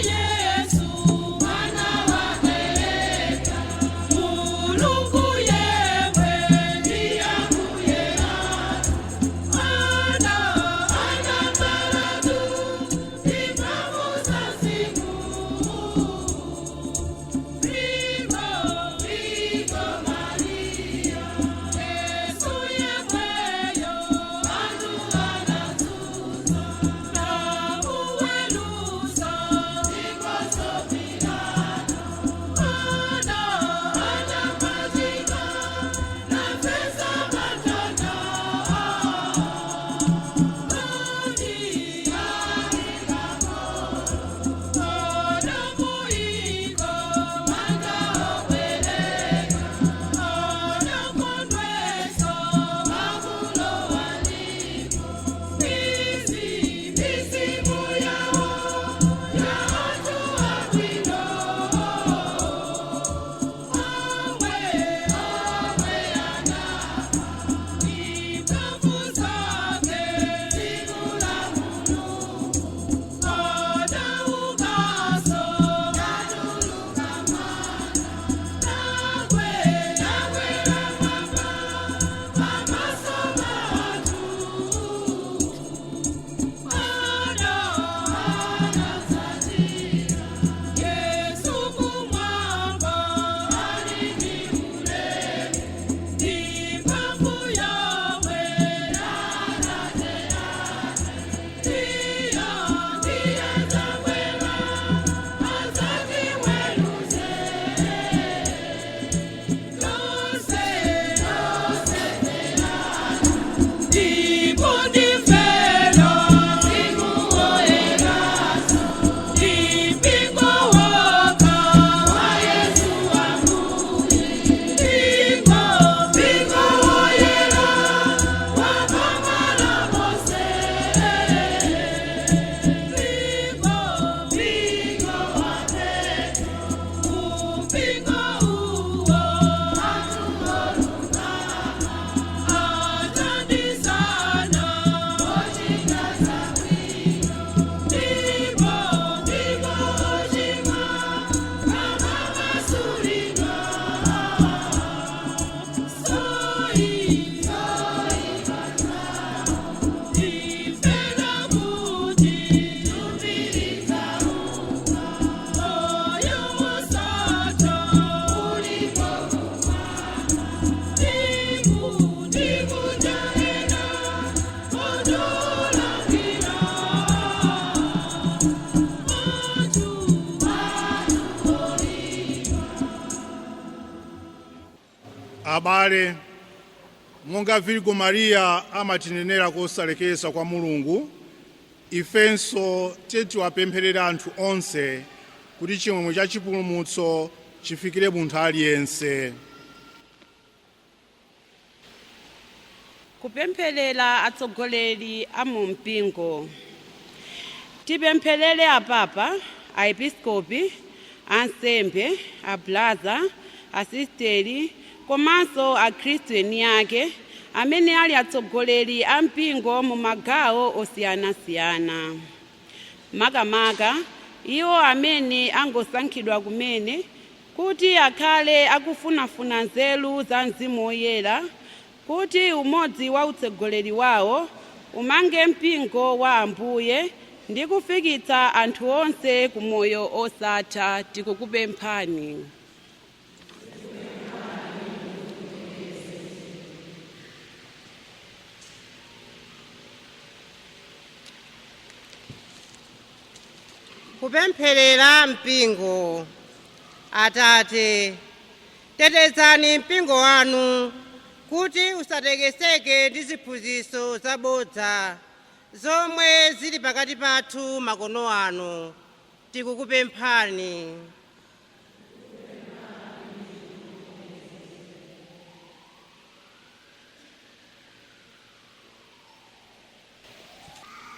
Yesu mwana wa Mpingo uwo anthu olungama athandizana ochita zabwino ndipo ndipo ochimwa amamasulidwa soyi ifela kuti tupiriza moyo wosatha ulipo kumwamba ndikujaena odolangira anthu anthu olipa. Abale, monga Virgo Maria amatinenera kosalekeza kwa Mulungu, ifenso tiye tiwapempherera anthu onse kuti chimwemwe cha chipulumutso chifikire munthu aliyense. Kupempherera atsogoleri a mu mpingo. Tipempherere apapa, aepiskopi, ansembe, ablaza, asisteri komanso akhristu eni ake amene ali atsogoleri a mpingo mu magawo osiyanasiyana, makamaka iwo amene angosankhidwa kumene kuti akhale akufunafuna nzeru za Mzimu Woyera kuti umodzi wa utsogoleri wawo umange mpingo wa Ambuye ndi kufikitsa anthu onse ku moyo osatha. Tikukupemphani. Kupempherera mpingo. Atate, tetezani mpingo wanu kuti usatekeseke ndi ziphunzitso zabodza zomwe zili pakati pathu makono ano. Tikukupemphani.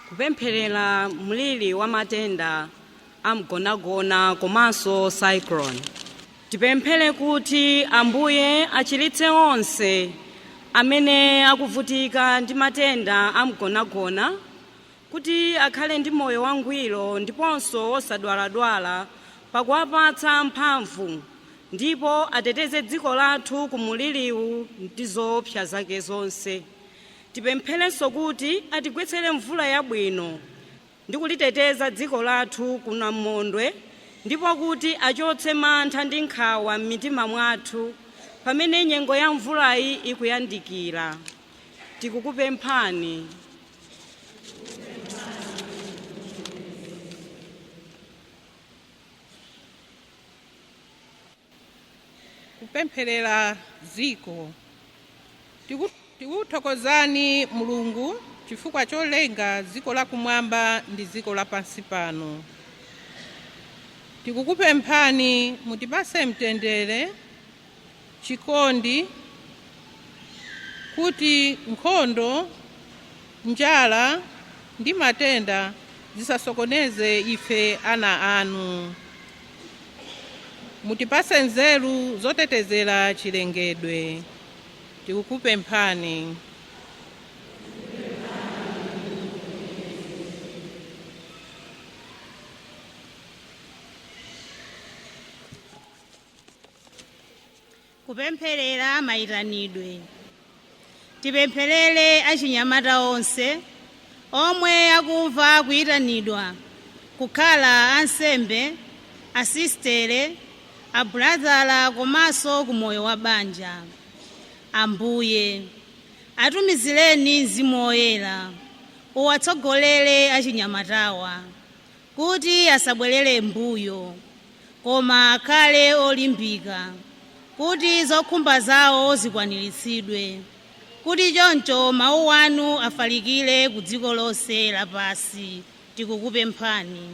Kupempherera mliri wa matenda amgonagona komanso cyclone. Tipemphere kuti Ambuye achiritse onse amene akuvutika ndi matenda amgonagona kuti akhale ndi moyo wangwiro ndiponso wosadwaladwala pakuwapatsa mphamvu, ndipo ateteze dziko lathu ku muliriwu ndi zoopsa zake zonse. Tipempherenso kuti atigwetsere mvula yabwino ndi kuliteteza dziko lathu ku namondwe, ndipo kuti achotse mantha ndi nkhawa m'mitima mwathu pamene nyengo ya mvulayi ikuyandikira. Tikukupemphani. Kupempherera dziko. Tikuthokozani Mulungu chifukwa cholenga dziko lakumwamba ndi dziko lapansi pano. Tikukupemphani mutipase mtendere, chikondi, kuti nkhondo, njala ndi matenda zisasokoneze ife ana anu. Mutipase nzeru zotetezera chilengedwe. Tikukupemphani. Kupempherera mayitanidwe. Tipempherere achinyamata onse omwe akumva kuyitanidwa kukhala ansembe, asistere, abulazala komanso ku moyo wa banja. Ambuye, atumizireni Mzimu Woyera uwatsogolere achinyamatawa kuti asabwerere mbuyo koma akhale olimbika kuti zokhumba zawo zikwaniritsidwe, kuti choncho mawu anu afalikire ku dziko lonse lapansi. Tikukupemphani.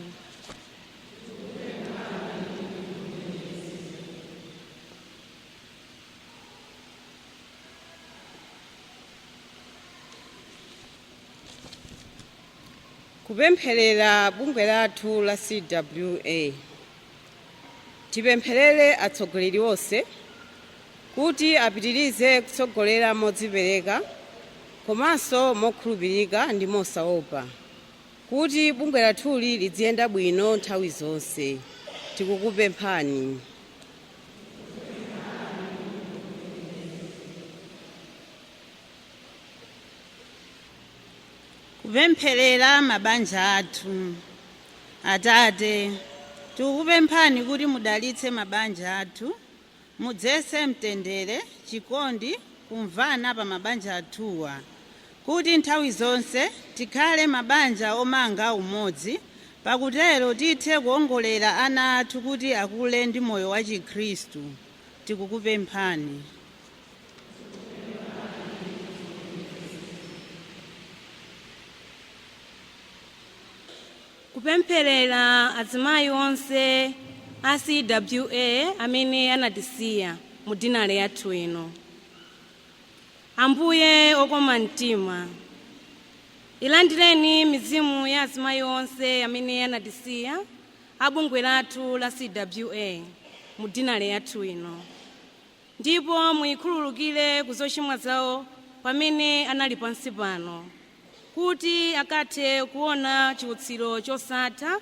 Kupempherera bungwe lathu la CWA. Tipempherere atsogoleri onse kuti apitirize kutsogolera modzipereka komanso mokhulupirika ndi mosaopa, kuti bungwe lathuli liziyenda bwino nthawi zonse. Tikukupemphani. Kupempherera mabanja athu. Atate, tikukupemphani kuti mudalitse mabanja athu, mudzese mtendere, chikondi, kumvana pa mabanja athuwa, kuti nthawi zonse tikhale mabanja omanga umodzi, pakutero tithe kuongolera ana athu kuti akule ndi moyo wa Chikhristu. Tikukupemphani. Kupempherera azimayi onse a CWA amene anatisiya mu dinale yathu ino. Ambuye okoma mtima, ilandireni mizimu ya azimayi onse amene anatisiya a bungwe lathu la CWA mu dinale yathu ino, ndipo muyikhululukire ku zochimwa zawo pamene anali pansi pano, kuti akathe kuona chiutsiro chosatha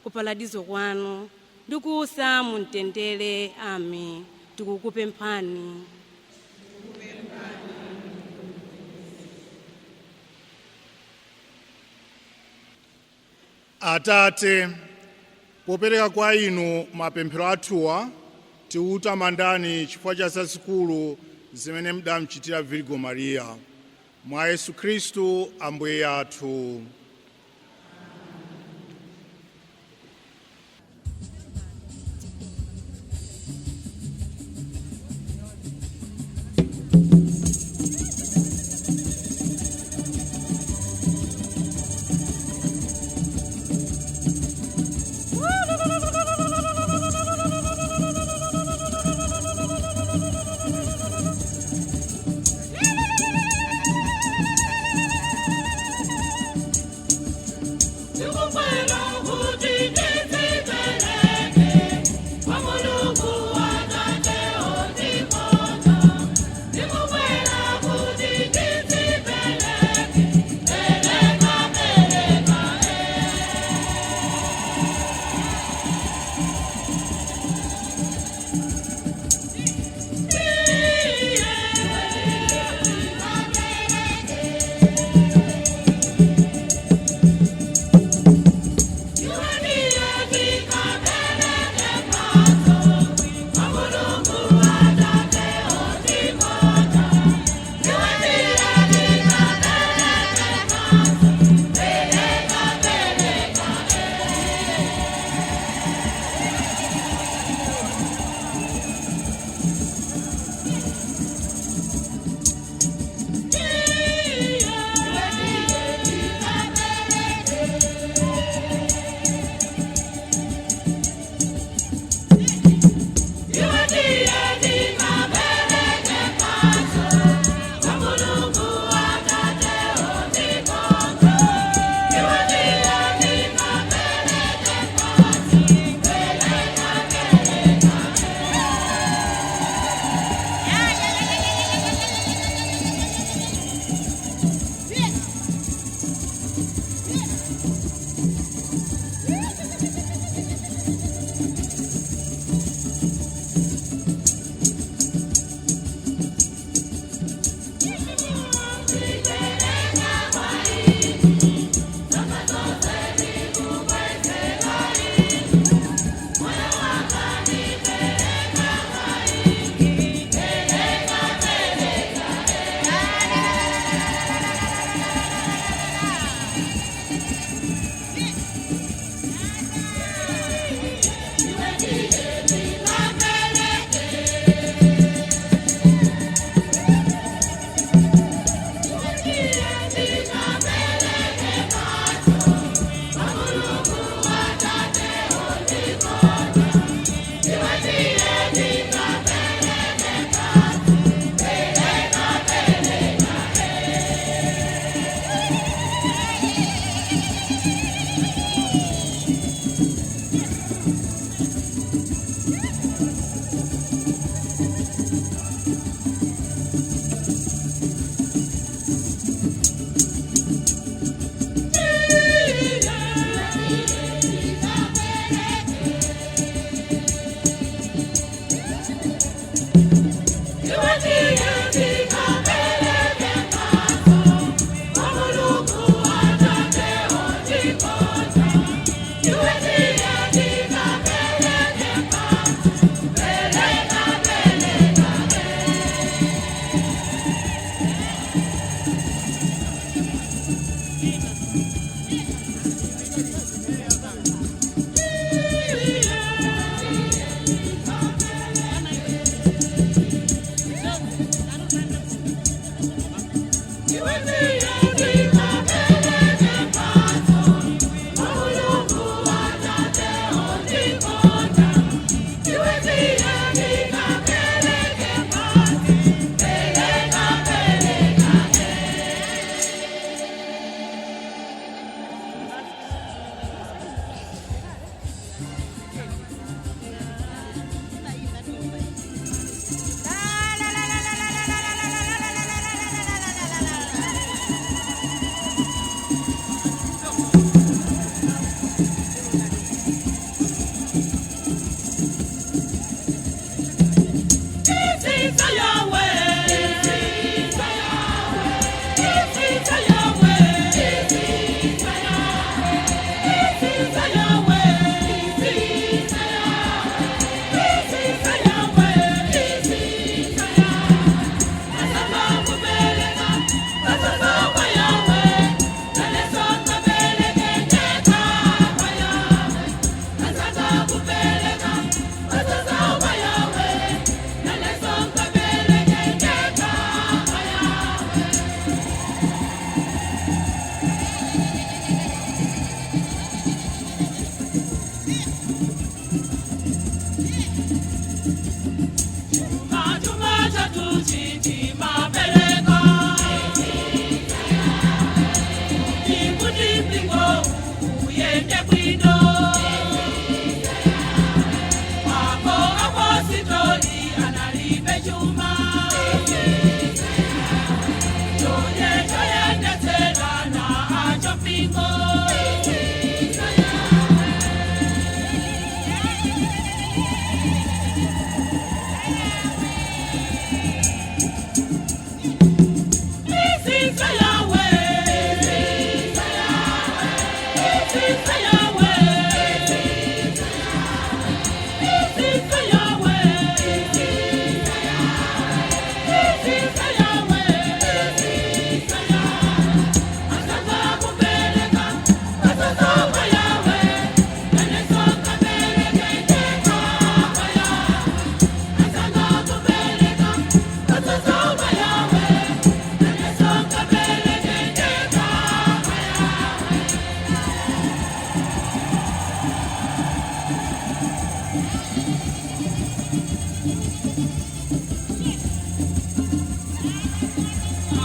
ku paradizo kwanu ndi kuusa mu mtendere. Amen. Tikukupemphani. Atate, popereka kwa inu mapemphero athuwa, tikutamandani chifukwa cha zazikulu zimene mudamchitira Virgo Maria. Mwa Yesu Khristu Ambuye athu.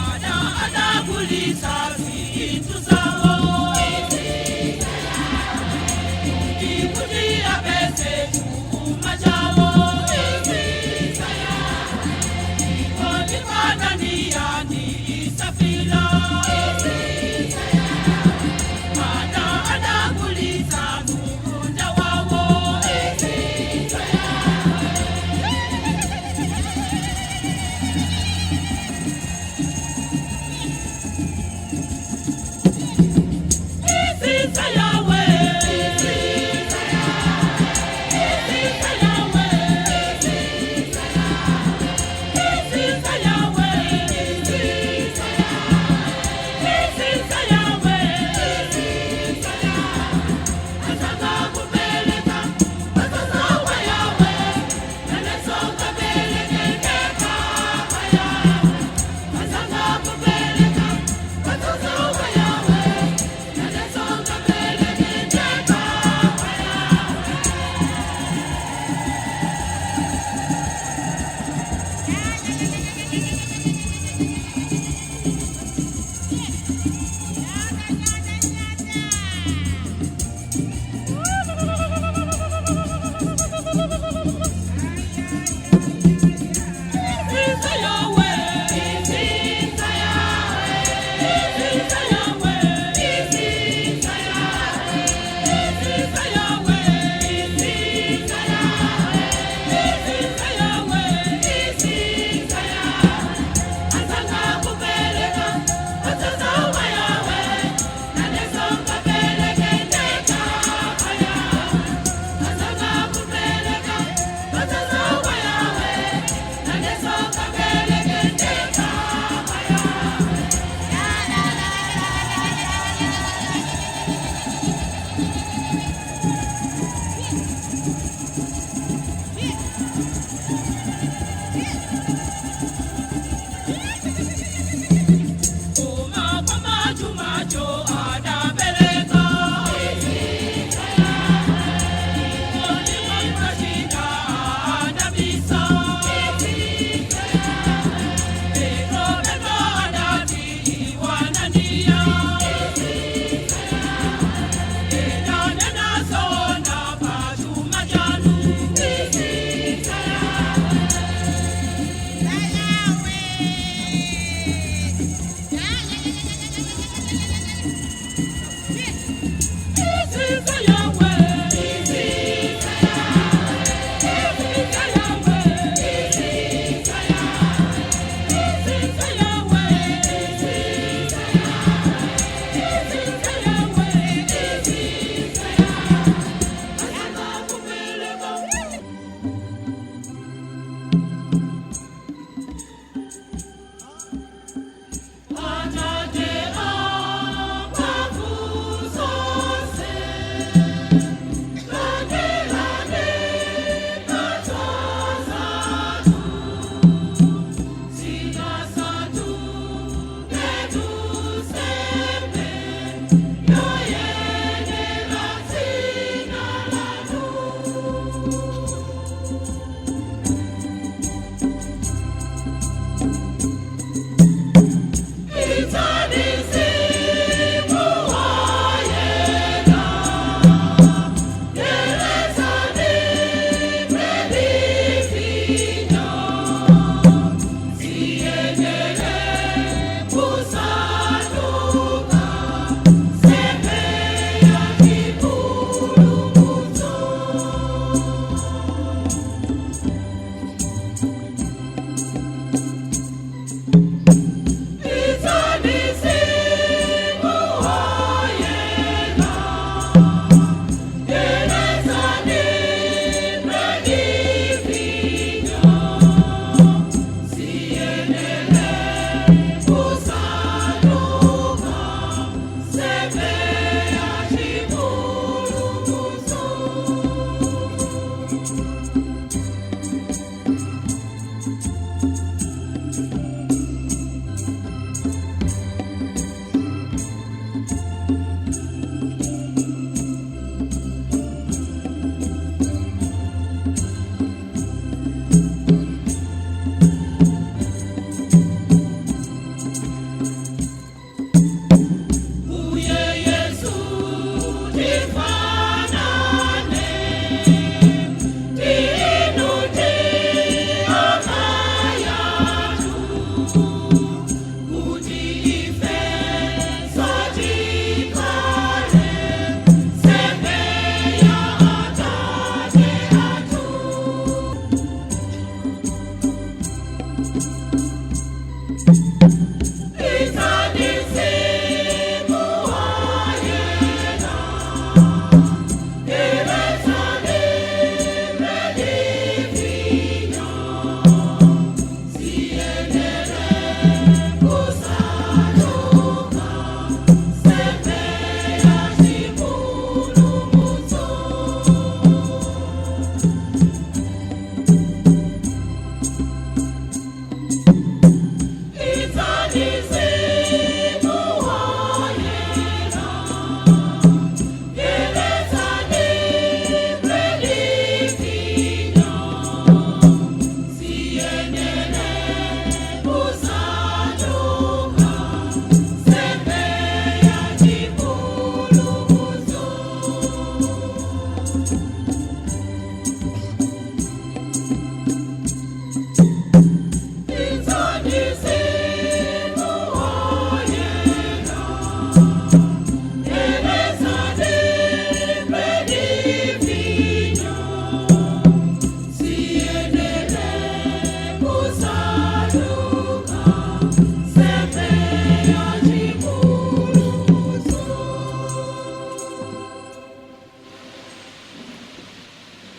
Ana adagulitsa zinthu zawo kuti apeze chuma chawo. Ananiya ndi Safira. Ana adagulitsa munda wawo.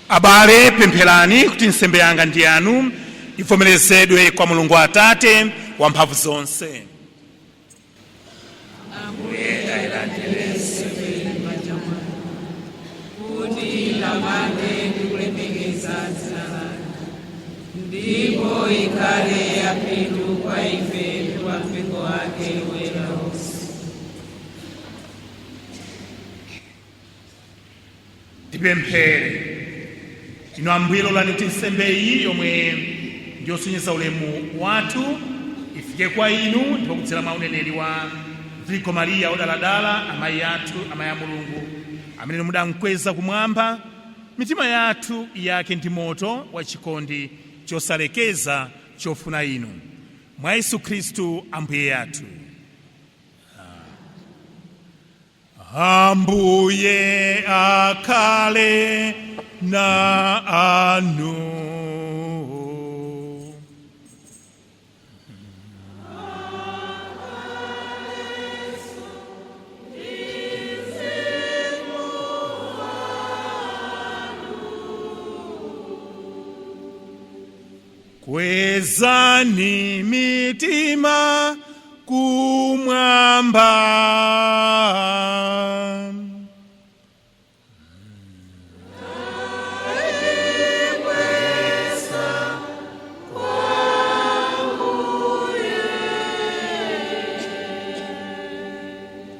Abale, pempherani kuti nsembe yanga ndi yanu ivomerezedwe kwa Mulungu Atate wamphamvu zonse. Ambuye ayilandire nsembe m'manja mwanu, kuti itamande ndi kulemekeza dzina lanu, ndipo ikhale yapindu kwa ife ndi kwa mpingo wake woyera wonse. Tipemphere. Inu Ambuye, lolani kuti nsembe iyi yomwe ndiyosonyeza ulemu wathu ifike kwa inu, ndipo kudzera mwa uneneri wa Virgo Mariya odaladala, amayi athu, amayi a Mulungu amene mudamkweza kumwamba, mitima yathu yake ndi moto wa chikondi chosalekeza chofuna inu, mwa Yesu Khristu Ambuye athu. Ambuye akhale na anu. Kwezani mitima kumwamba.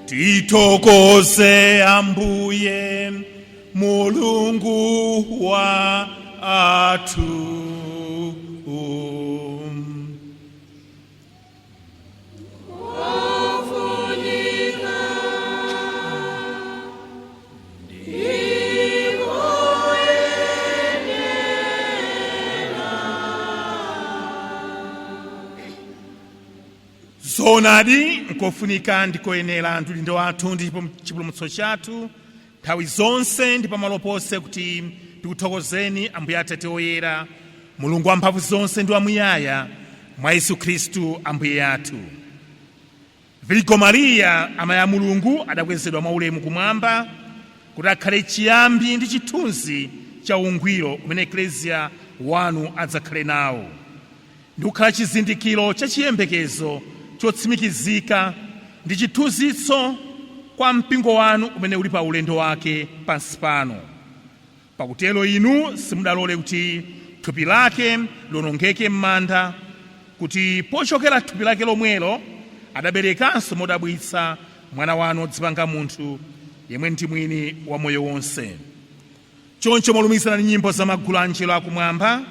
Tithokoze Ambuye Mulungu wa athu. Zoonadi, nkofunika ndikoyenera ndi udindo wathu ndipo chipulumutso chathu nthawi zonse ndi pamalo ponse kuti tikuthokozeni Ambuye Atate oyera, Mulungu wamphamvu zonse ndi wamuyaya, mwa Yesu Khristu Ambuye athu. Virgo Mariya amayi a Mulungu adakwezedwa mwaulemu kumwamba kuti akhale chiyambi ndi chithunzi cha ungwiro umene Eklesia wanu adzakhale nawo, ndi kukhala chizindikiro cha chiyembekezo chotsimikizika ndi chithunzitso kwa mpingo wanu umene uli pa ulendo wake pansi pano. Pakutero inu simudalole kuti thupi lake liwonongeke m'manda, kuti pochokera thupi lake lomwelo adaberekanso modabwitsa mwana wanu wodzipanga munthu, yemwe ndi mwini wa moyo wonse. Choncho molumikizana ndi nyimbo za magulu a angelo akumwamba,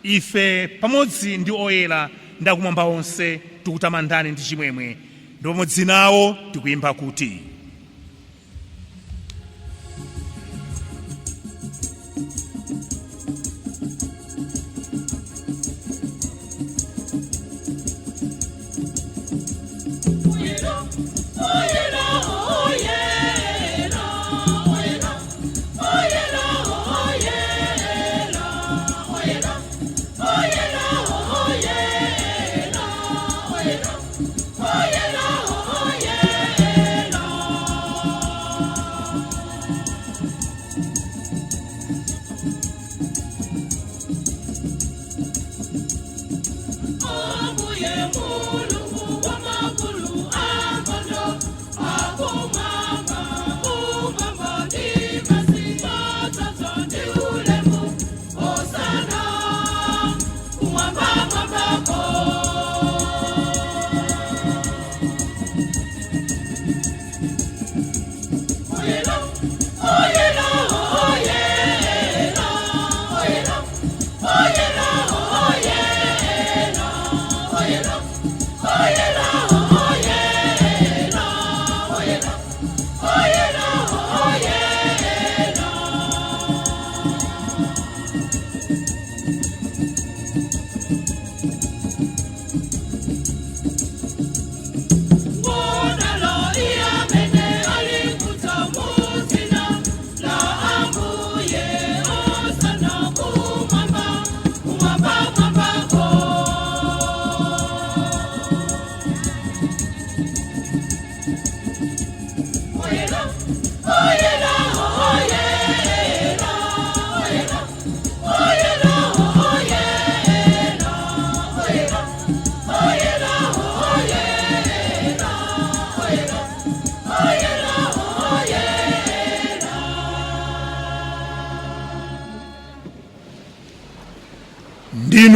ife pamodzi ndi oyera ndi akumwamba onse tikutamandani ndi chimwemwe, ndipo pamodzi nawo tikuyimba kuti: Oyera, oyera, oyera, oyera, oyera, oyera, oyera, oyera.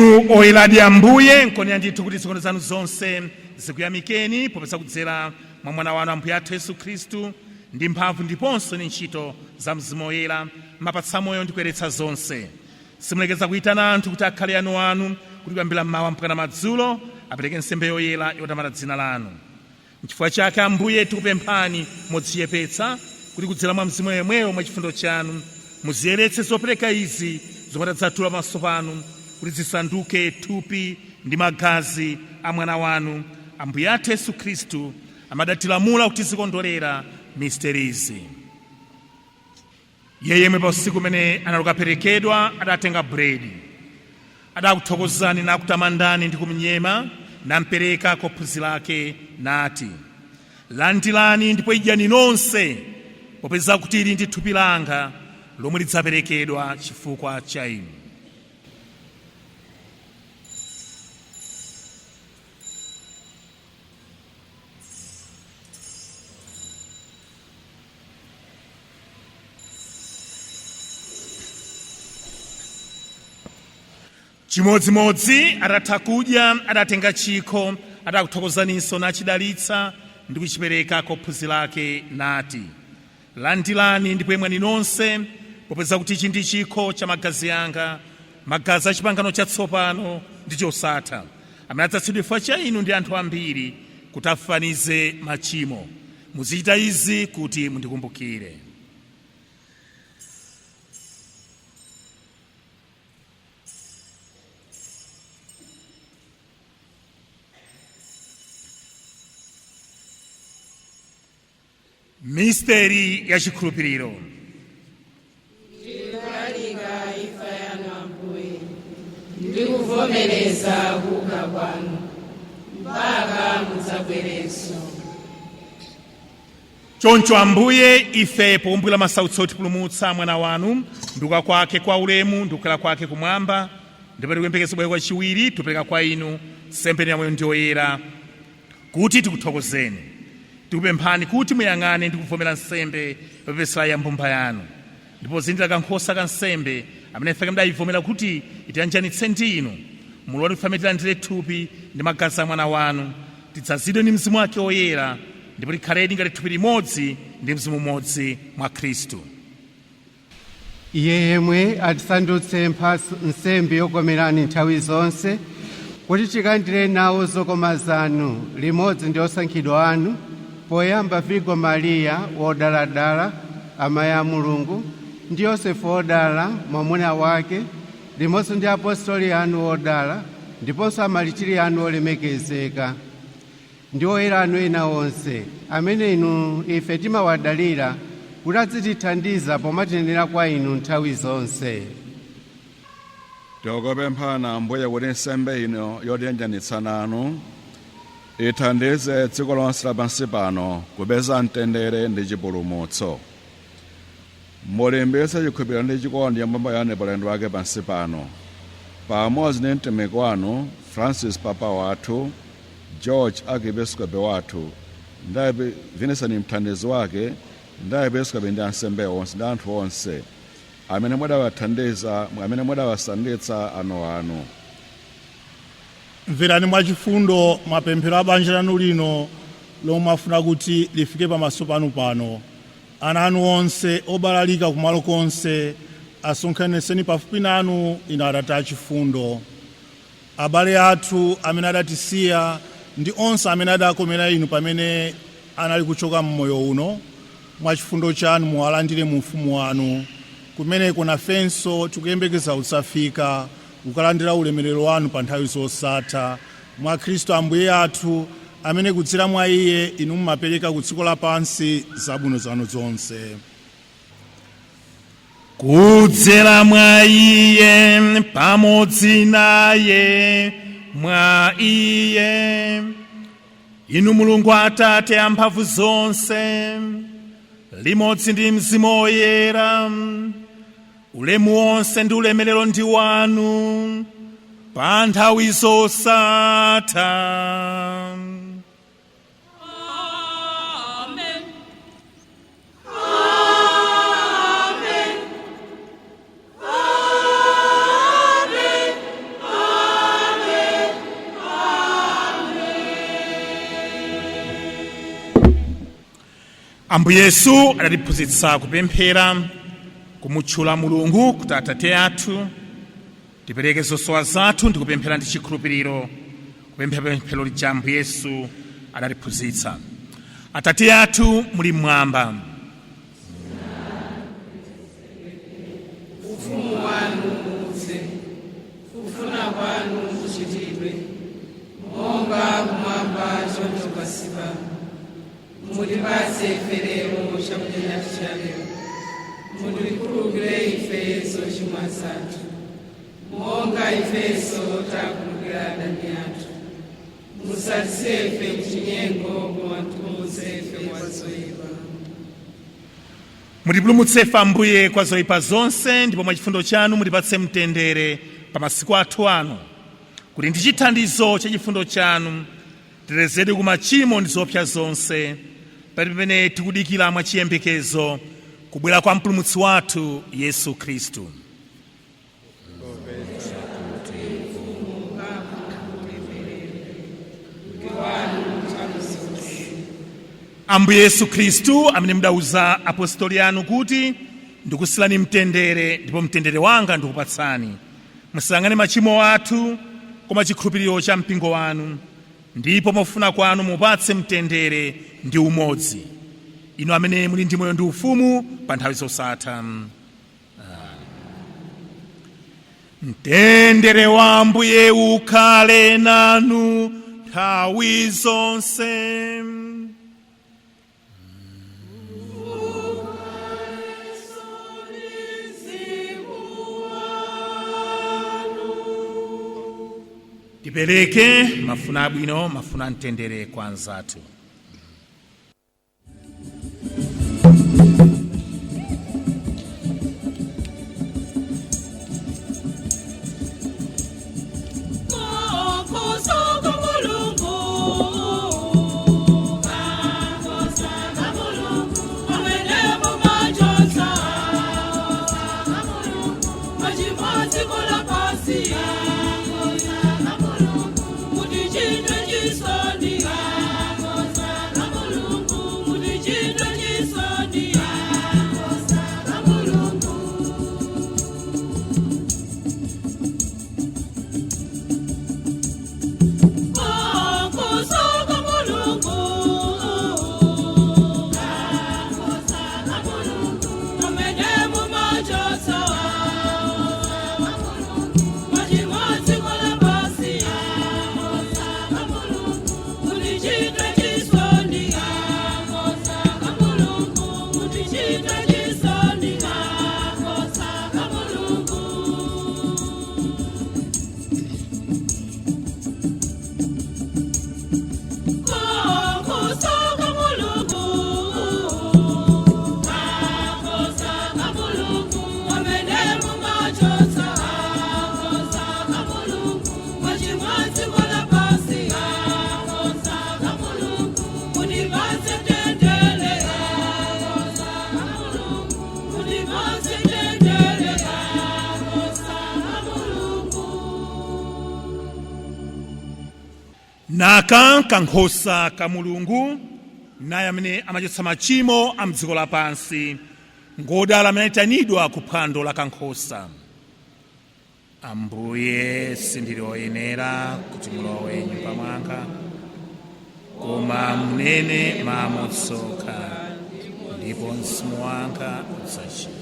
Ndinu oyeradi Ambuye, nkonera ndithu kuti zikondo zanu zonse zikuyamikeni, popeza kudzera mwa mwana wanu Ambuye athu Yesu Khristu, ndi mphamvu ndiponso ndi ntchito za Mzimu Woyera, mapatsa moyo ndi kuyeretsa zonse. Simulekeza kuyitana anthu kuti akhale anuanu, kuti kuyambira mmawa mpaka madzulo apereke nsembe yoyera yotamanda dzina lanu. Nchifukwa chake Ambuye tikupemphani modzichepetsa kuti kudzera mwa Mzimu yemweyo mwa chifundo chanu muziyeretse zopereka izi zomwe tadzatula pamaso panu, kuti zisanduke thupi ndi magazi a mwana wanu Ambuye athu Yesu Khristu, amadatilamula kuti zikondwerera misterizi. Iye yemwe pa usiku umene analukaperekedwa adatenga buledi, adakuthokozani nakutamandani ndi kumnyema, nampereka kwa ophunzira ake nati, "Landirani ndipo idyani nonse, popeza kuti ili ndi thupi langa lomwe lidzaperekedwa chifukwa cha inu." Chimodzimodzi atatha kudya adatenga chikho, adakuthokozaninso nachidalitsa ndi kuchipereka kwa ophunzira ake nati, "Landirani ndipo imwani nonse, popeza kuti ichi ndi chikho cha magazi anga, magazi a chipangano chatsopano ndi chosatha, amene adzatsidwa chifukwa cha inu ndi anthu ambiri kuti afafanize machimo. Muzichita izi kuti mundikumbukire." Misteri ya chikhulupiriro. Tikulalika imfa yanu Ambuye, ndikuvomereza kuuka kwanu mpaka mudzabwerenso. Choncho Ambuye, ife pokumbukira masautso otipulumutsa mwana wanu, ndikuuka kwake kwa ulemu ndikukwera kwake kumwamba, ndipo tikuyembekeza kubwera kwachiwiri, tupereka kwa inu nsembe ya moyo ndi yoyera kuti tikuthokozeni. Tikupemphani kuti muyang'ane ndi kuvomera nsembe yopepesera ya mbumba yanu, ndipo zindira kankhosa ka nsembe amene ife mudayivomera kuti itiyanjanitse ndi inu, mulole ife amene tilandire thupi ndi magazi a mwana wanu tidzazidwe ndi Mzimu wake Woyera, ndipo tikhaledi ngati thupi limodzi ndi mzimu umodzi mwa Khristu. Iye yemwe atisandutse mphatso nsembe yokomerani nthawi zonse, kuti tikalandire nawo zokoma zanu limodzi ndi osankhidwa anu, poyamba Virgo Mariya wodaladala, amayi a Mulungu, ndi Yosefu wodala, mwamuna wake, limodzi ndi apostoli anu odala ndiponso amalitiri anu olemekezeka, ndi oyera anu ena onse, amene inu ife timawadalira kuti adzitithandiza pomatinenera kwa inu nthawi zonse. Tikupemphani Ambuye kuti nsembe ino yotiyanjanitsa nanu ithandize dziko lonse lapansi pano kupeza mtendere ndi chipulumutso. Mulimbitse chikhulupiriro ndi chikondi cha mbumba yanu paulendo wake pansi pano, pamodzi ndi mtumiki wanu Francis Papa wathu, George Archiepiscope wathu, ndi Vincent mthandizi wake, ndi aepiskopi ndi ansembe onse ndi anthu onse amene mudawathandiza, amene mudawasandutsa anu anu. Mverani mwachifundo mapemphero a banja lanu lino lomwe mwafuna kuti lifike pamaso panu pano. Ana anu onse obalalika kumalo konse asonkhanitseni pafupi nanu, inu Atate achifundo. Abale athu amene adatisiya ndi onse amene adakomera inu pamene anali kuchoka mmoyo uno, mwachifundo chanu muwalandire mu ufumu wanu, kumeneko nafenso tikuyembekeza kudzafika kukalandira ulemerero wanu pa nthawi zosatha, mwa Khristu Ambuye athu, amene kudzera mwa iye inu mumapereka ku dziko lapansi zabwino zanu zonse. Kudzera mwa iye, pamodzi naye, mwa iye, inu Mulungu Atate amphamvu zonse, limodzi ndi Mzimu Woyera, ulemu wonse ndi ulemerero ndi wanu pa nthawi zosatha. Amen. Amen. Amen. Amen. Ambuye Yesu adatiphunzitsa kupemphera, kumutchula Mulungu kuti Atate athu. Tipereke zosowa zathu ndi kupemphera ndi chikhulupiriro, kupemphera pemphero lija Ambuye Yesu adatiphunzitsa. Atate athu muli mmwamba, Ufumu wanu udze, kufuna kwanu kuchitidwe, monga kumwamba choncho pansi pano. Mutipatse ife lero chakudya chathu cha lero. Mutikhululukire ife zochimwa zathu, monga ifenso takhululukira adani athu. Musatisiye ife mchinyengo, koma mutipulumutse ife kwa zoyipa. Mutipulumutse ife Ambuye kwa zoyipa zonse, ndipo mwa chifundo chanu mutipatse mtendere pa masiku athu ano, kuti ndi chithandizo cha chifundo chanu titetezedwe ku machimo ndi zoopsa zonse, pamene tikudikira mwa chiyembekezo kubwera kwa Mpulumutsi wathu Yesu Khristu. Ambuye Yesu Khristu, amene mudauza apostoli anu kuti, "Ndikusiyirani mtendere, ndipo mtendere wanga ndikupatsani," musayang'ane machimo athu koma chikhulupiriro cha mpingo wanu, ndipo mofuna kwanu mupatse mtendere ndi umodzi, inu amene muli ndi moyo ndi ufumu pa nthawi zosatha. Mtendere wa Ambuye ukhale nanu nthawi zonse. Tipereke mafuna abwino, mafuna mtendere kwa anzathu. Naka kankhosa ka Mulungu, naye amene amachotsa machimo a mdziko lapansi. Ngodala amene ayitanidwa ku phwando la kankhosa. Ambuye, sindili oyenera kuti mulowe nyumba mwanga, koma munene mawu okha ndipo mzimu wanga udzachira.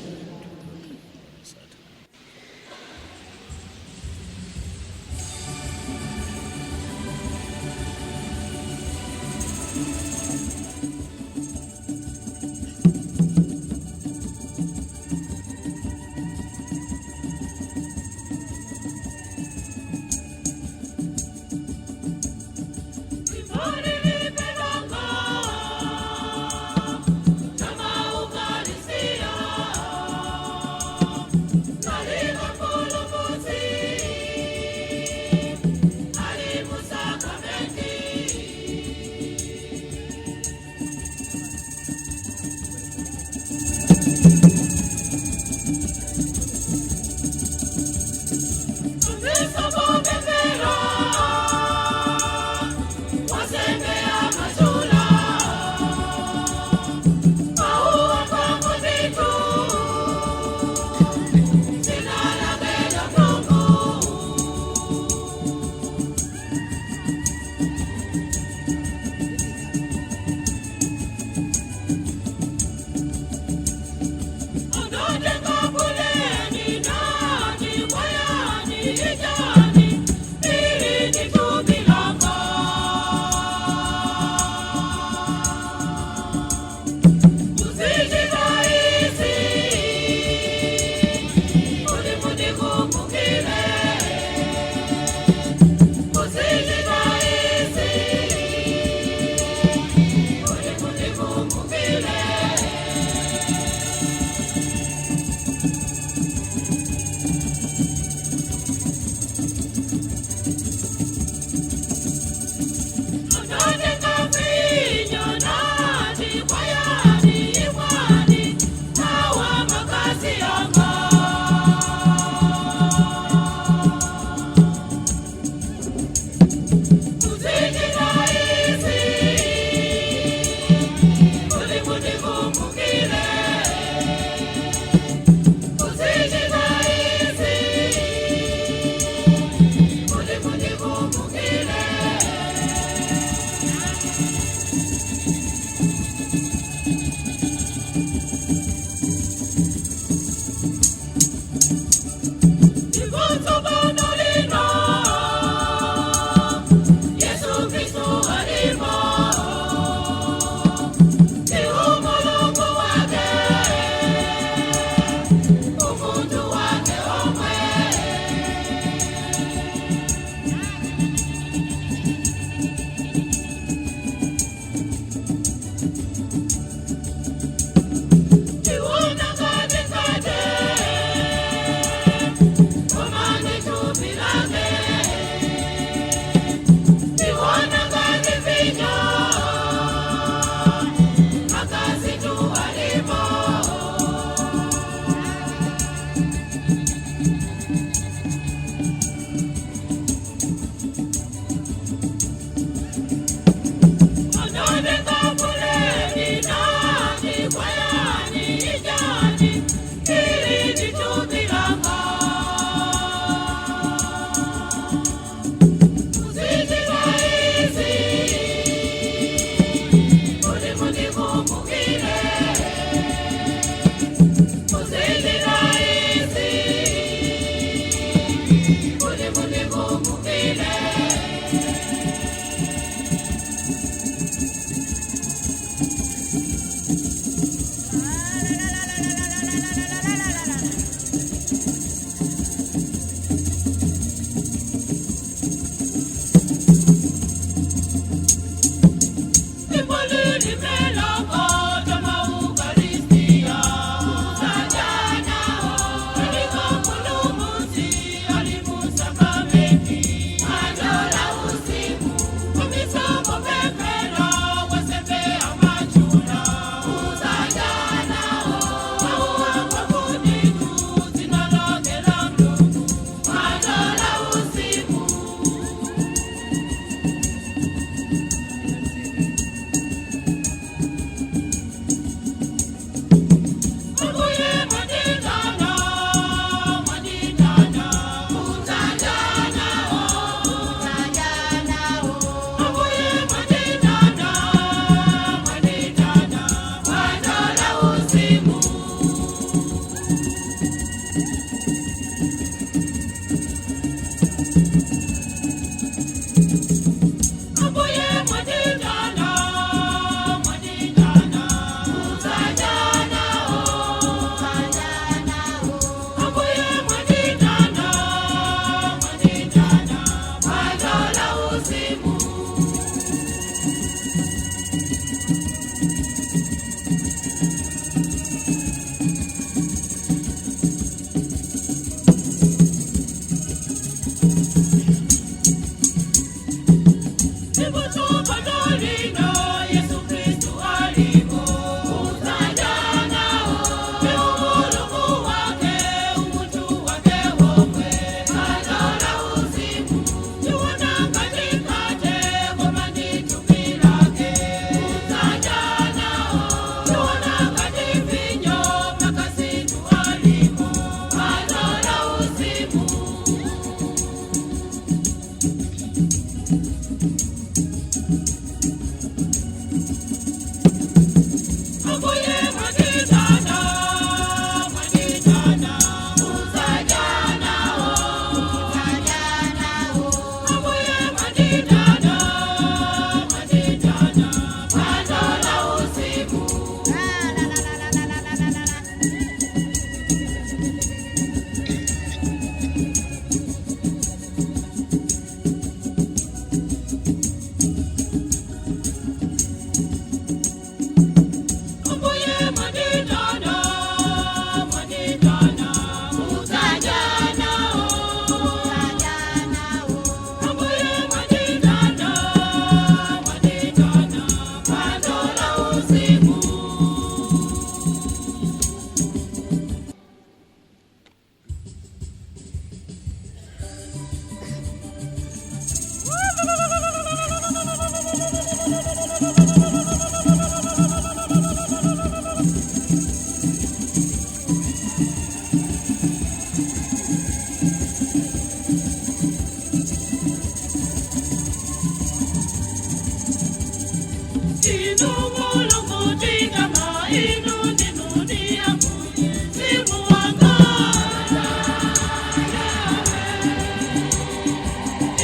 Inu Mulungu tikama, inu ndinu ndi Ambuye, mzimu wanga.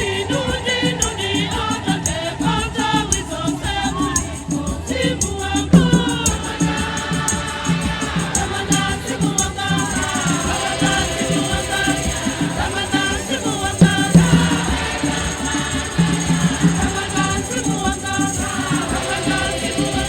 Inu ndinu ndi Atate, panthawi zonse mulipo, mzimu wanga. Tamanda mzimu wanga, tamanda mzimu wanga, tamanda mzimu wanga. Tamanda mzimu wanga, tamanda mzimu wanga.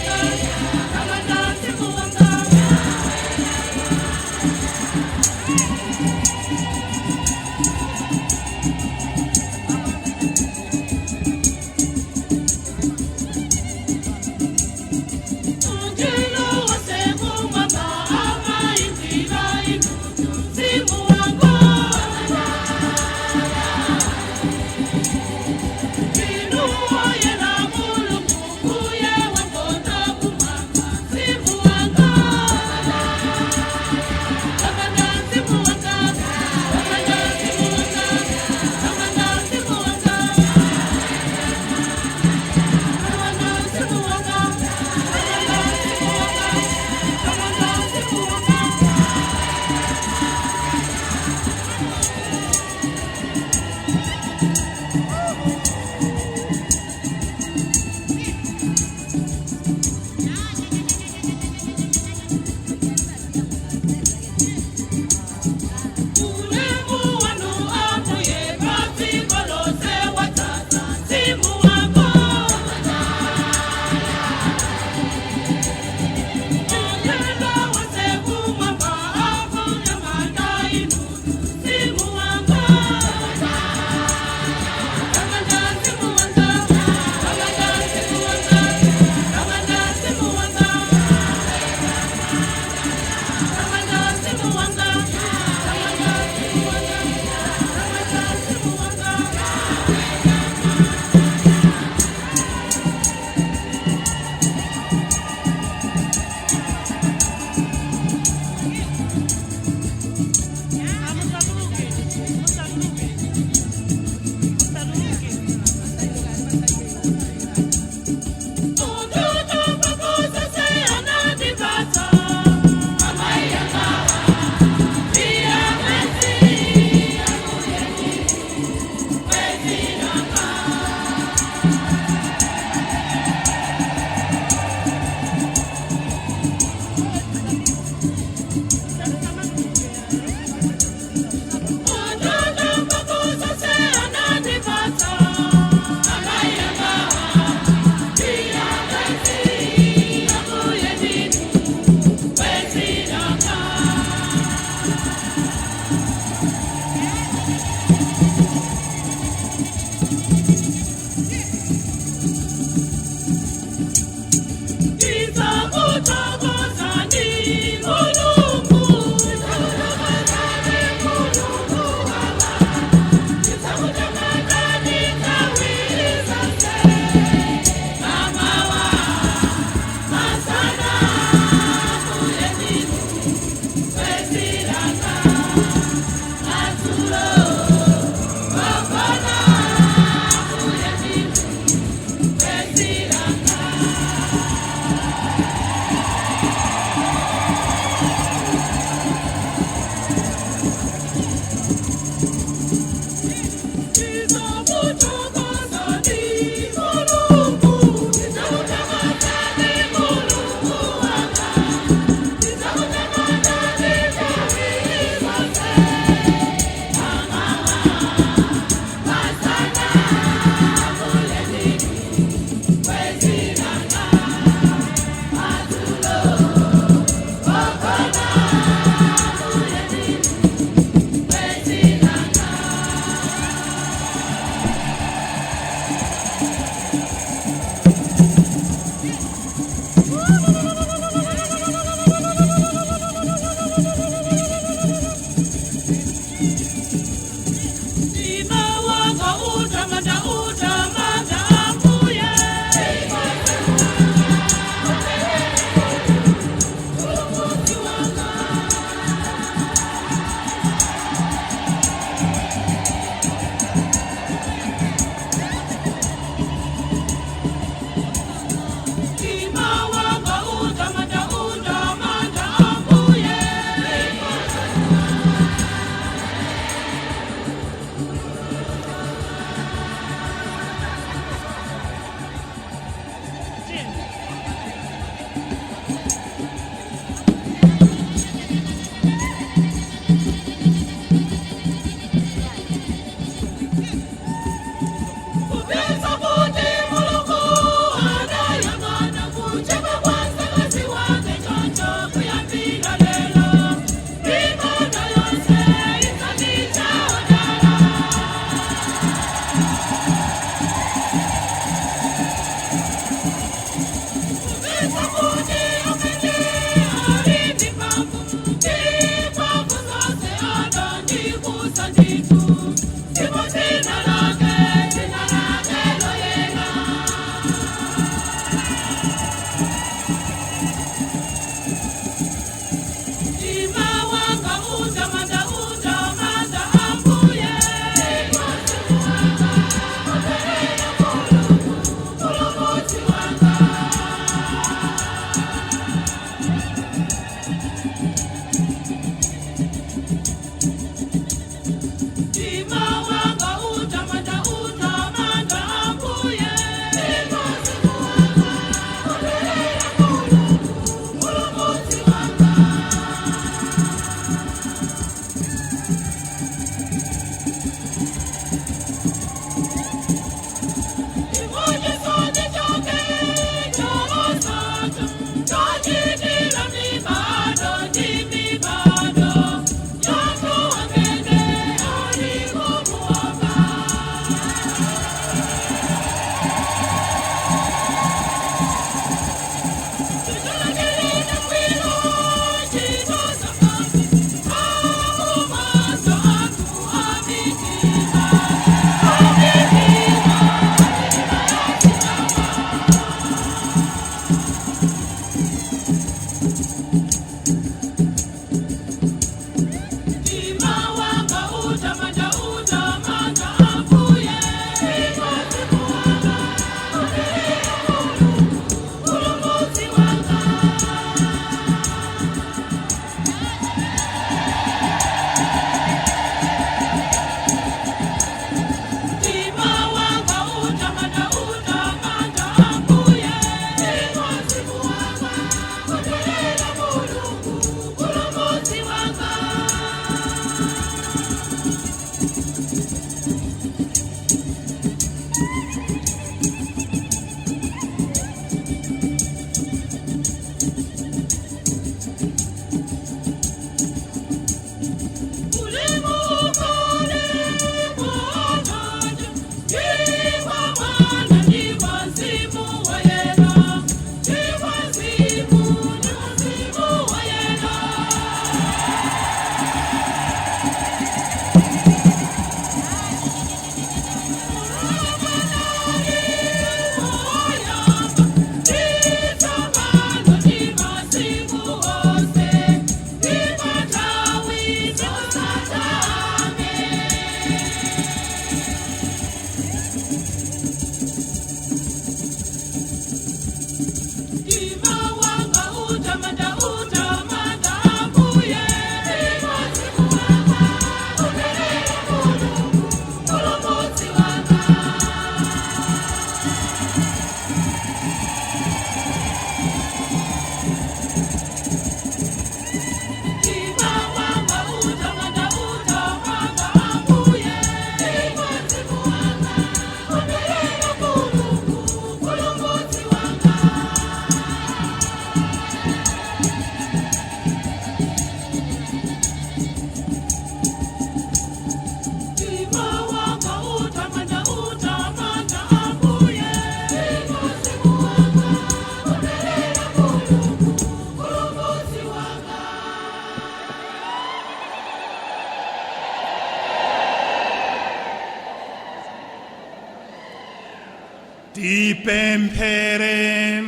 Tipemphere.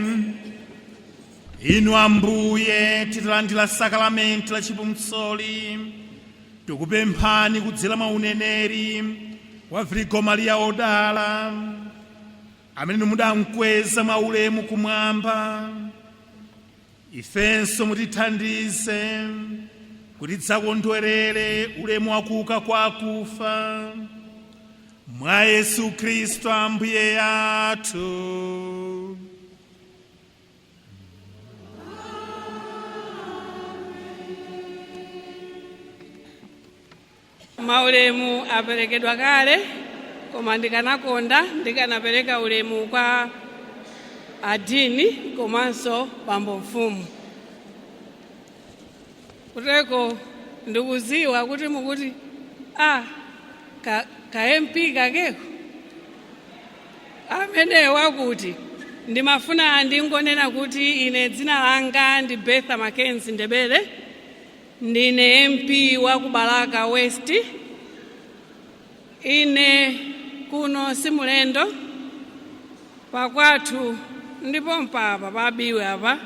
Inu Ambuye, titalandira sakalamenti la chipulumutso, tikupemphani kudzera mwa uneneri wa Virgo Maria odala, amene mudamkweza mwa ulemu kumwamba, ifenso mutithandize kuti tidzakondwerere ulemu wakuuka kwa akufa, mwa Yesu Khristu Ambuye athu. Maulemu aperekedwa kale, koma ndikanakonda ndikanapereka ulemu kwa adini komanso bambo mfumu. Kuteko ndikuziwa kuti mukuti a ka, ka MP kakeko amene wakuti. Ndimafuna ndingonena kuti ine dzina langa ndi Bertha Mackenzie Ndebele, ndine MP wa ku Balaka West. Ine kuno si mulendo, pakwathu ndipo mpapa pabiwe apa.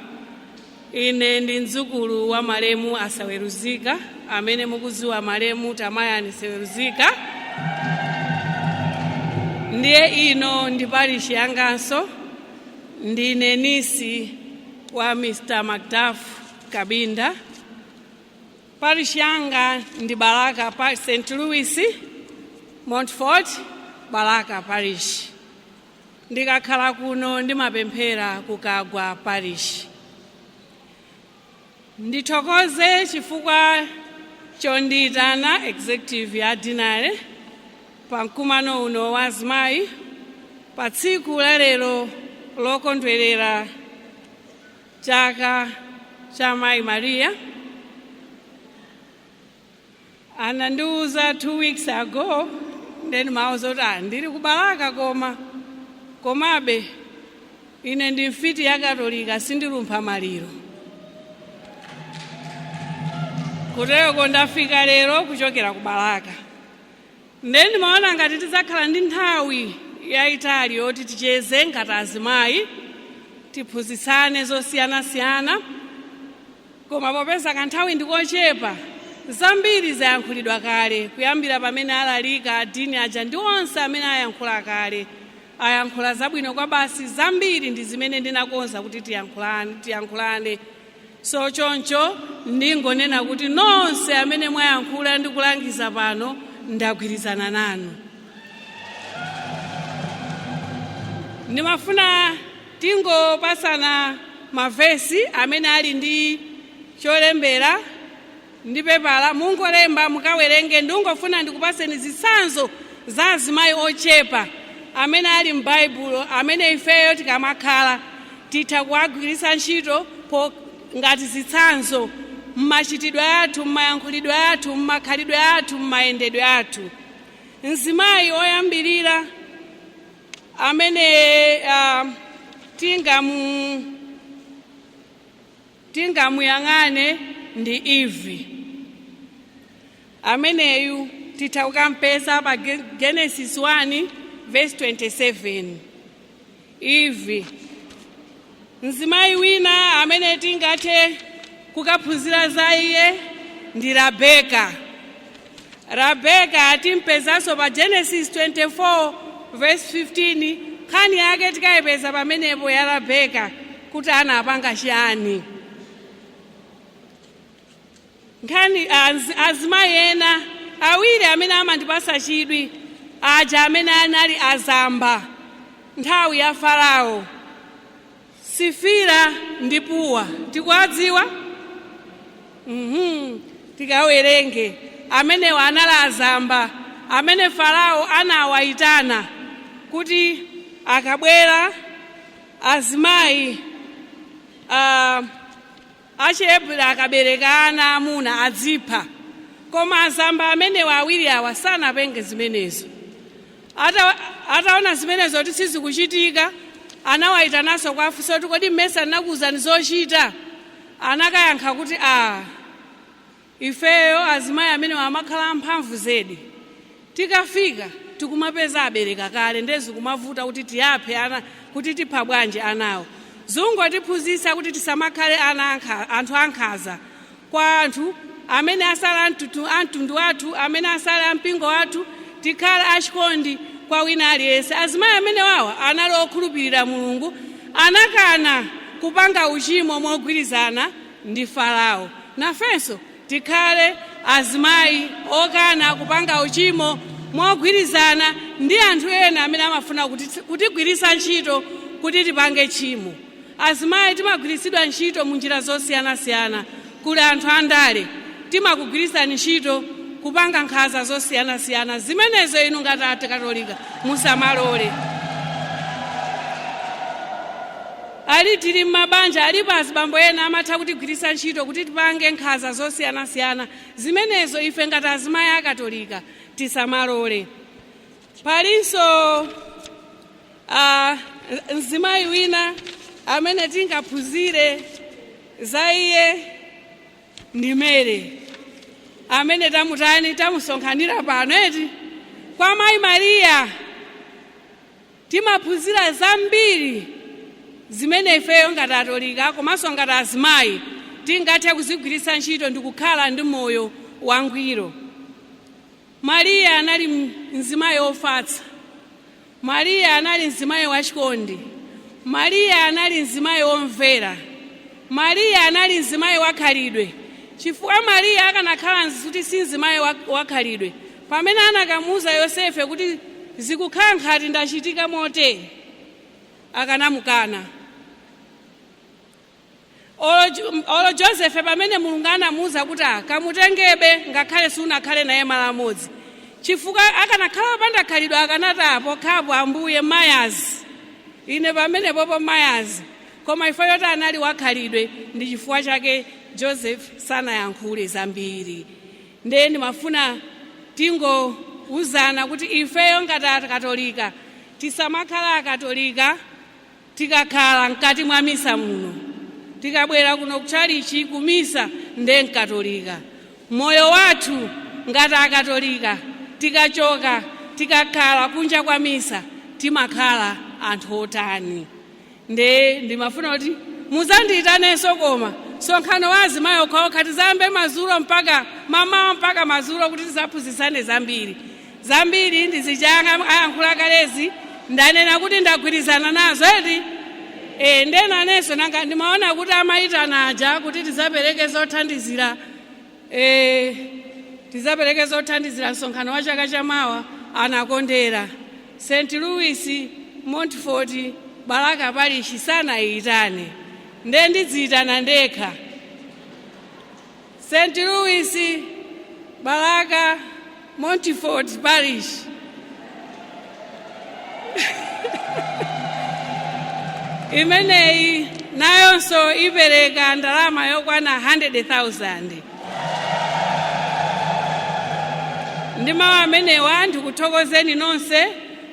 Ine ndi mdzukulu wa malemu Asaweruzika, amene mukuziwa malemu Tamayani Seweruzika. Ndiye ino ndi parishi yanganso. Ndine niece wa Mr Macduff Kabinda. Parishi yanga ndi Balaka pa St Louis Montfort Balaka Parish. Ndikakhala kuno ndimapemphera kukagwa Parish. Ndithokoze chifukwa chondiyitana executive ya deanery pa mkumano uno wa azimayi pa tsiku la lero lokondwerera chaka cha Mayi Mariya. Anandiuza 2 weeks ago, then mauza kuti, "Ah, ndili kubalaka." Koma komabe ine ndi mfiti ya Katolika, sindilumpha maliro. Kuteko ndafika lero kuchokera ku Balaka. Then ndimaona ngati tidzakhala ndi nthawi yayitali yoti ticheze ngati azimayi, tiphunzitsane zosiyanasiyana, koma popeza kanthawi ndikochepa, zambiri zayankhulidwa kale, kuyambira pamene alalika adini aja ndi onse amene ayankhula kale, ayankhula zabwino kwa basi. Zambiri ndi zimene ndinakonza kuti tiyankhulane, tiyankhulane. So choncho ndingonena kuti nonse amene mwayankhula ndi kulangiza pano, ndagwirizana nanu. Ndimafuna tingopasana mavesi. Amene ali ndi cholembera ndi pepala, mungolemba, mukawerenge. Ndingofuna ndikupaseni zitsanzo za azimayi ochepa amene ali m'Baibulo, amene ifeyo tikamakhala titha kuwagwiritsa ntchito po ngati zitsanzo mmachitidwe athu, mmayankhulidwe athu, mmakhalidwe athu, mmayendedwe athu. Mzimayi oyambirira amene tingamuyang'ane ndi Eve. Ameneyu titha kukampeza pa Genesis 1 verse 27, Eve. Mzimayi wina amene tingathe kukaphunzira za iye ndi Rabeka. Rabeka timpezanso pa Genesis 24 verse 15. Nkhani yake tikayipeza pamenepo ya Rabeka, kuti anapanga chiyani. Nkhani azimayi ena awiri amene amandipasa chidwi, aja amene anali azamba nthawi ya Farao, Sifira ndi Puwa, tikuwadziwa? Tikawerenge. Amenewa anali azamba amene Farao anawayitana kuti akabwera azimayi Achihebri akabereka ana amuna adzipha. Koma azamba amenewa awiri awa sanapenge zimenezo. Ataona zimenezo kuti sizikuchitika, anawayitananso kwafunsa kuti, "Kodi mmesa anakuwuzani zochita?" Anakayankha kuti, "A, ifeyo azimayi amene amakhala amphamvu zedi, tikafika Tikumapeza abereka kale, ndezi kumavuta kuti tiyaphe ana, kuti tipha bwanji anawo. Zungotiphunzitsa kuti tisamakhale ana anthu ankhanza kwa anthu amene asala amtundu wathu, amene asala ampingo wathu. Tikhale achikondi kwa wina aliyense. Azimayi amene wawa anali okhulupirira Mulungu, anakana kupanga uchimo mogwirizana ndi Farao. Nafenso tikhale azimayi okana kupanga uchimo mogwirizana ndi anthu ena amene amafuna kutigwiritsa ntchito kuti tipange tchimo. Azimayi timagwiritsidwa ntchito mu njira zosiyanasiyana. Kuli anthu andale, timakugwiritsani ntchito kupanga nkhanza zosiyanasiyana. Zimenezo inu ngati Akatolika musamalole. Ali tili m'mabanja, alipo azibambo ena amatha kutigwiritsa ntchito kuti tipange nkhanza zosiyanasiyana. Zimenezo ife ngati azimayi Akatolika tisamalole. Palinso mzimayi wina amene tingaphunzire za iye, ndi Mere amene tamutani, tamusonkhanira pano eti. Kwa mayi Mariya timaphunzira zambiri zimene ifeyo ngati Atolika komanso ngati azimayi tingathe kuzigwiritsa ntchito ndi kukhala ndi moyo wangwiro. Mariya anali mzimayi wofatsa. Mariya anali mzimayi wachikondi. Mariya anali mzimayi womvera. Mariya anali mzimayi wakhalidwe, chifukwa Mariya akanakhala kuti si mzimayi wakhalidwe, pamene anakamuuza Yosefe kuti zikukhala nkhati ndachitika motere, akanamukana. Olo Josefe, pamene Mulungu anamuuza kuti kamutengebe ngakhale sunakhale naye malo amodzi, chifukwa akanakhala opanda khalidwe akanati, "Pokhapo Ambuye, mayazi ine pamenepopo, mayazi." Koma ife yoti anali wakhalidwe, ndi chifukwa chake Joseph sanayankhule zambiri. Ndiye ndimafuna tingouzana kuti ifeyo ngati Akatolika tisamakhala Akatolika tikakhala mkati mwa misa muno. Tikabwera kuno kutchalichi kumisa nde mkatolika. Moyo wathu ngati Akatolika, tikachoka, tikakhala kunja kwa misa, timakhala anthu otani? Nde ndimafuna kuti muzandiyitanenso, koma msonkhano wa azimayi okhaokha, tizayambe madzulo mpaka mamawa mpaka madzulo, kuti tizaphunzitsane zambiri zambiri. Ndizichanga ayankhula kalezi, ndanena kuti ndagwirizana nazo eti. Ndenanenso nanga ndimaona kuti amayitana aja kuti tizapereke zothandizira, tizapereke zothandizira msonkhano wa chaka chamawa, anakondera St Louis, Montfort, Balaka Parish sanayitane. Nde ndidziyitana ndekha. St Louis, Balaka, Montfort Parish, imeneyi nayonso ipereka ndalama yokwana 100,000. Ndi mawu amenewa ndikuthokozeni nonse,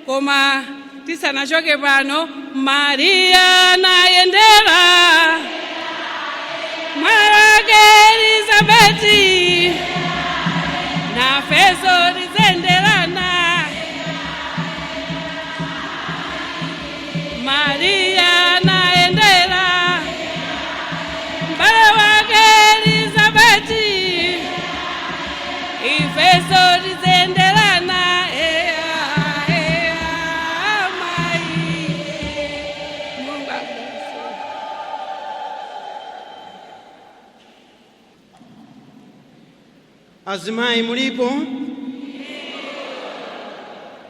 koma tisanachoke pano, Mariya nayendera mwalake Elizabeti, nafeso tizenderana. Mariya nayendera mbale wake Elizabeti, ifeso tizenderana. Eya, eya, mai. Mungu akudalitse. Azimayi mulipo?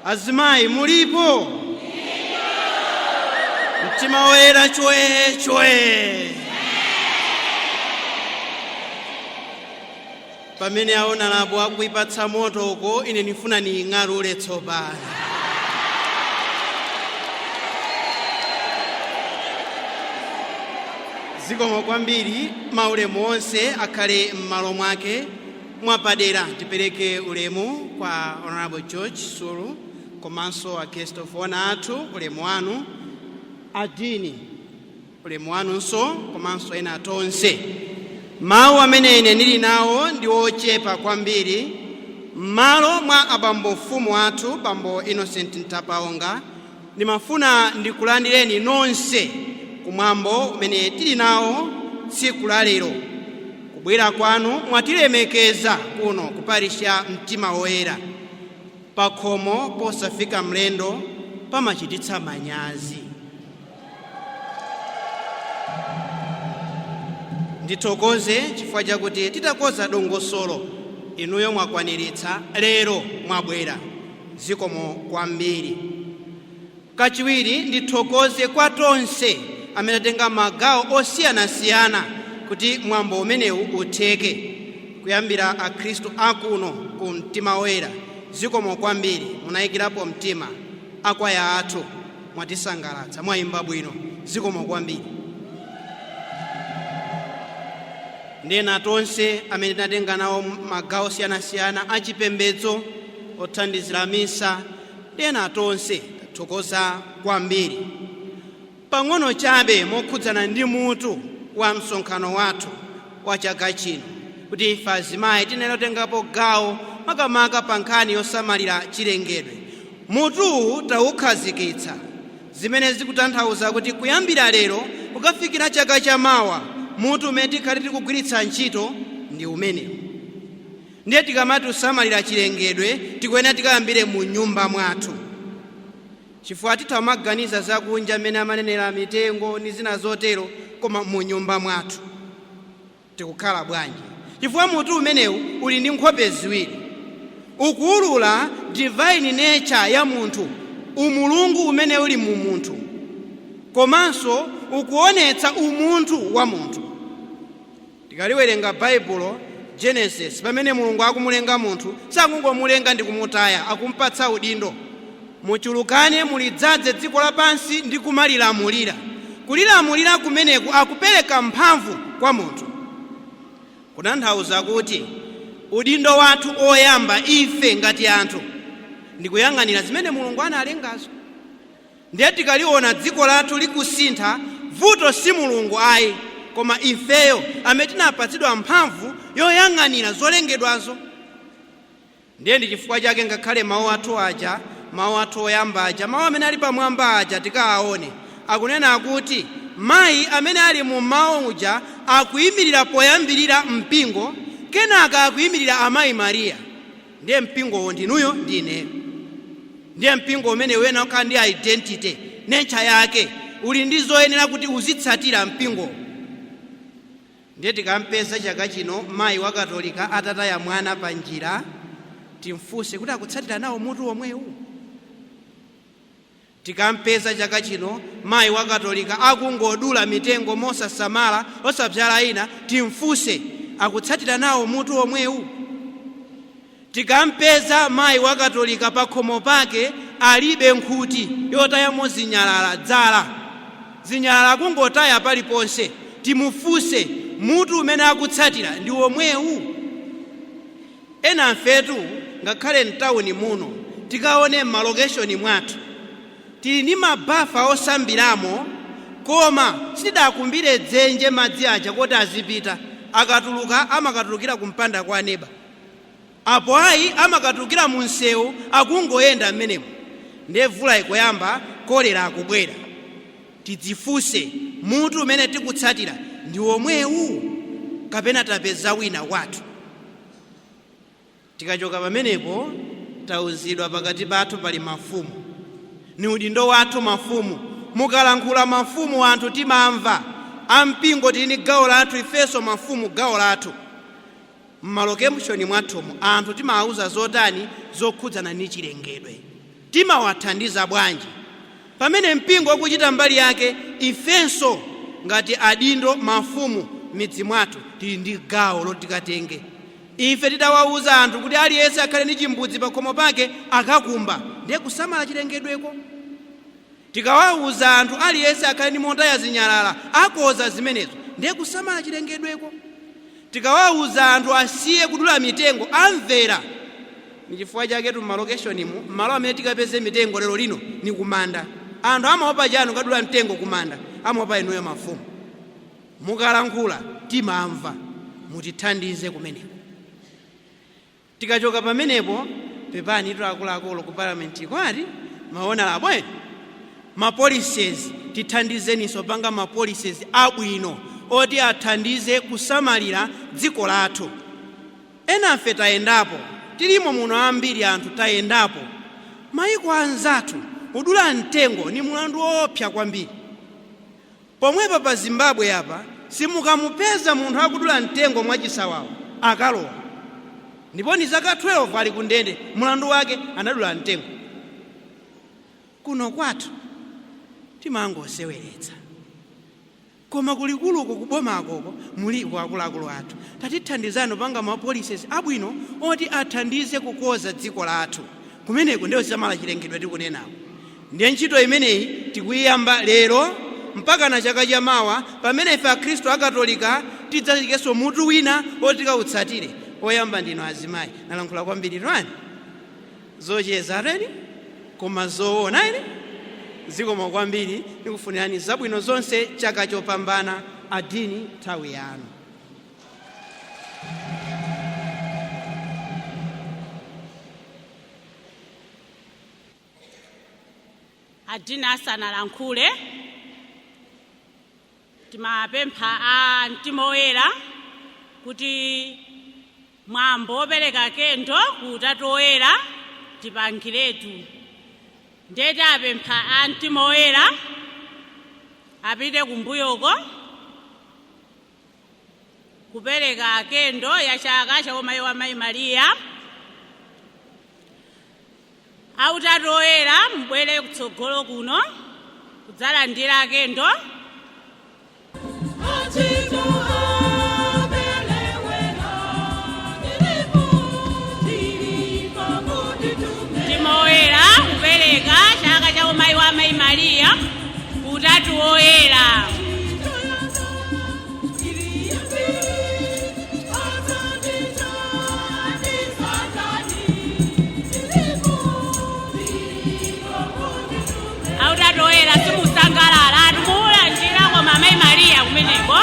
Azimayi mulipo? Mtima woyera chwe chwe. Pamene aona labo akuipatsa moto uko, ine ndifuna niying'alule tsopano. Zikomo kwambiri. Maulemu onse akhale m'malo mwake. Mwapadera tipereke ulemu kwa Honorable George Sulu komanso a guest of honor athu, ulemu wanu. Adini, ulemu wanunso, komanso ena tonse. Mawu amene ine ndili nawo ndi ochepa kwambiri. M'malo mwa abambo mfumu athu, Bambo Innocent Ntapaonga, ndimafuna ndikulandireni nonse kumwambo umene tili nawo tsiku la lero. Kubwera kwanu mwatilemekeza kuno ku parish ya Mtima Woyera. Pakhomo posafika mlendo pamachititsa manyazi. Ndithokoze chifukwa chakuti titakoza dongosolo inuyo mwakwaniritsa, lero mwabwera. Zikomo kwambiri. Kachiwiri, ndithokoze kwa tonse amene atenga magawo osiyanasiyana kuti mwambo umenewu utheke, kuyambira akhristu akuno ku Mtima Woyera. Zikomo kwambiri, munayikirapo mtima. Akwaya athu mwatisangalatsa, mwayimba bwino, zikomo kwambiri. Ndena tonse amene tinatenga nawo magawo osiyanasiyana achipembedzo, othandizira misa, ndena tonse tathokoza kwambiri. Pang'ono chabe mokhudzana ndi mutu wa msonkhano wathu wa chaka chino, kuti ife azimayi tinene kutengapo gawo makamaka pa nkhani yosamalira chilengedwe. Mutuwu tawukhazikitsa, zimene zikutanthauza kuti kuyambira lero kukafikira chaka chamawa mutu umene tikhale tikugwiritsa ntchito ndi umenewu. Ndiye tikamati kusamalira chilengedwe, tikuyenera tikayambire mu nyumba mwathu, chifukwa titha kumaganiza zakunja mmene amanenera mitengo ndi zina zotero, koma mu nyumba mwathu tikukhala bwanji? Chifukwa mutu umenewu uli ndi nkhope ziwiri. Ukuwulula divine nature ya munthu, umulungu umene uli mu munthu, komanso ukuonetsa umunthu wa munthu. Tikaliwerenga Baibulo, Genesis, pamene Mulungu akumulenga munthu, sakungomulenga ndi kumutaya, akumpatsa udindo: muchulukane, mulidzadze dziko lapansi ndi kumalilamulira. Kulilamulira kumeneku akupereka mphamvu kwa munthu, kutanthauza kuti udindo wathu oyamba ife ngati anthu ndikuyang'anira zimene Mulungu analengazo. Ndiye tikaliona dziko lathu likusintha, vuto si Mulungu ayi, koma ifeyo amene tinapatsidwa mphamvu yoyang'anira zolengedwazo. Ndiye ndi chifukwa chake ngakhale mawu athu aja, mawu athu oyamba aja, mawu amene ali pamwamba aja, tikawaone akunena kuti mayi amene ali mu mawu uja akuyimirira poyambirira mpingo, kenaka akuyimirira amayi Mariya. Ndiye mpingowo ndinuyo ndi ineyo. Ndiye mpingo umene wena ukhala ndi identity, nature yake, uli ndi zoyenera kuti uzitsatira mpingowo. Ndiye tikampeza chaka chino mayi wa Katolika atataya mwana pa njira, timfunse kuti akutsatira nawo mutu omwewu. Tikampeza chaka chino mayi wa Katolika akungodula mitengo mosasamala, osabzala ina, timfunse akutsatira nawo mutu omwewu. Tikampeza mayi wa Katolika pakhomo pake alibe nkhuti yotayamo zinyalala, dzala zinyalala akungotaya paliponse, timufunse mutu umene akutsatira ndi omwewu. Ena mfetu ngakhale mtawuni muno, tikaone m'malokeshoni mwathu tili ndi mabafa osambiramo, koma sitidakumbire dzenje madzi aja kuti azipita. Akatuluka amakatulukira kumpanda kwa neba, apo ayi amakatulukira mu msewu, akungoyenda m'menemo. Ndiye mvula ikuyamba, kolera akubwera. Tidzifunse, mutu umene tikutsatira ndi omwewu kapena tapeza wina wathu? Tikachoka pamenepo, tauzidwa pakati pathu pali mafumu. Ni udindo wathu mafumu. Mukalankhula mafumu anthu timamva. Ampingo tili ndi gawo lathu, ifenso mafumu gawo lathu. Mmalokeshoni mwathumu anthu timawauza zotani zokhudzana ndi chilengedwe? Timawathandiza bwanji? Pamene mpingo ukuchita mbali yake, ifenso ngati adindo mafumu midzi mwathu tili ndi gawo loti tikatenge. Ife tidawauza anthu kuti aliyense akhale ndi chimbudzi pakhomo pake akakumba, ndiye kusamala chilengedweko. Tikawauza anthu aliyense akhale ndi motaya zinyalala, akoza zimenezo, ndiye kusamala chilengedweko. Tikawauza anthu asiye kudula mitengo, amvera. Ni chifukwa chake tummalokeshonimu malo amene tikapeze mitengo lero lino ni kumanda. Anthu amaopa chanu kadula mtengo kumanda? Amaopa inuyo mafumu. Mukalankhula timamva, mutithandize kumeneko. Tikachoka pamenepo, pepani tu akuluakulu ku palamenti kwati maona abwene ma policies, tithandizeninso panga ma policies abwino oti athandize kusamalira dziko lathu. Enafe tayendapo, tilimo muno ambiri anthu tayendapo mayiko anzathu. Kudula mtengo ni mulandu woopsa kwambiri. Pomwepa pa Zimbabwe apa simukamupeza munthu akudula mtengo mwachisawawa, akalowa ndipo ni zaka 12 ali kundende, mulandu wake anadula mtengo. Kuno kwathu timangoseweretsa, koma kulikuluko kubomakoko muliko akuluakulu athu, tatithandizani panga ma policies abwino oti athandize kukoza dziko lathu. Kumeneko ndiyo samala chilengedwe tikunenako. Ndiye ntchito imeneyi tikuyiyamba lero mpaka na chaka chamawa, pamene ife Akhristu Akatolika tidzachikenso mutu wina oti tikautsatire. Oyamba ndino azimayi. Nalankhula kwambiri twani zocheza teni, koma zoona ine zikomo kwambiri. Ndikufunirani zabwino zonse, chaka chopambana. Adini, nthawi yanu. Adini asanalankhule, timapempha a Mtima Woyera kuti mwambo wopereka kendo ku Utatu Woyera tipangiretu. Ndeti apempha a Mtima Woyera apite kumbuyoko kupereka kendo ya chaka cha umayi wa Mayi Mariya. Autatu Woyera, mubwere kutsogolo kuno kudzalandira kendo. Machito abelewela, tilipo, tilipo mutitume. Mtima Woyera kupereka chaka cha umayi wa Mayi Mariya, Utatu Woyera. Autatu Woyera, simusangalala, atumulanjira koma Mayi Mariya kumeneko.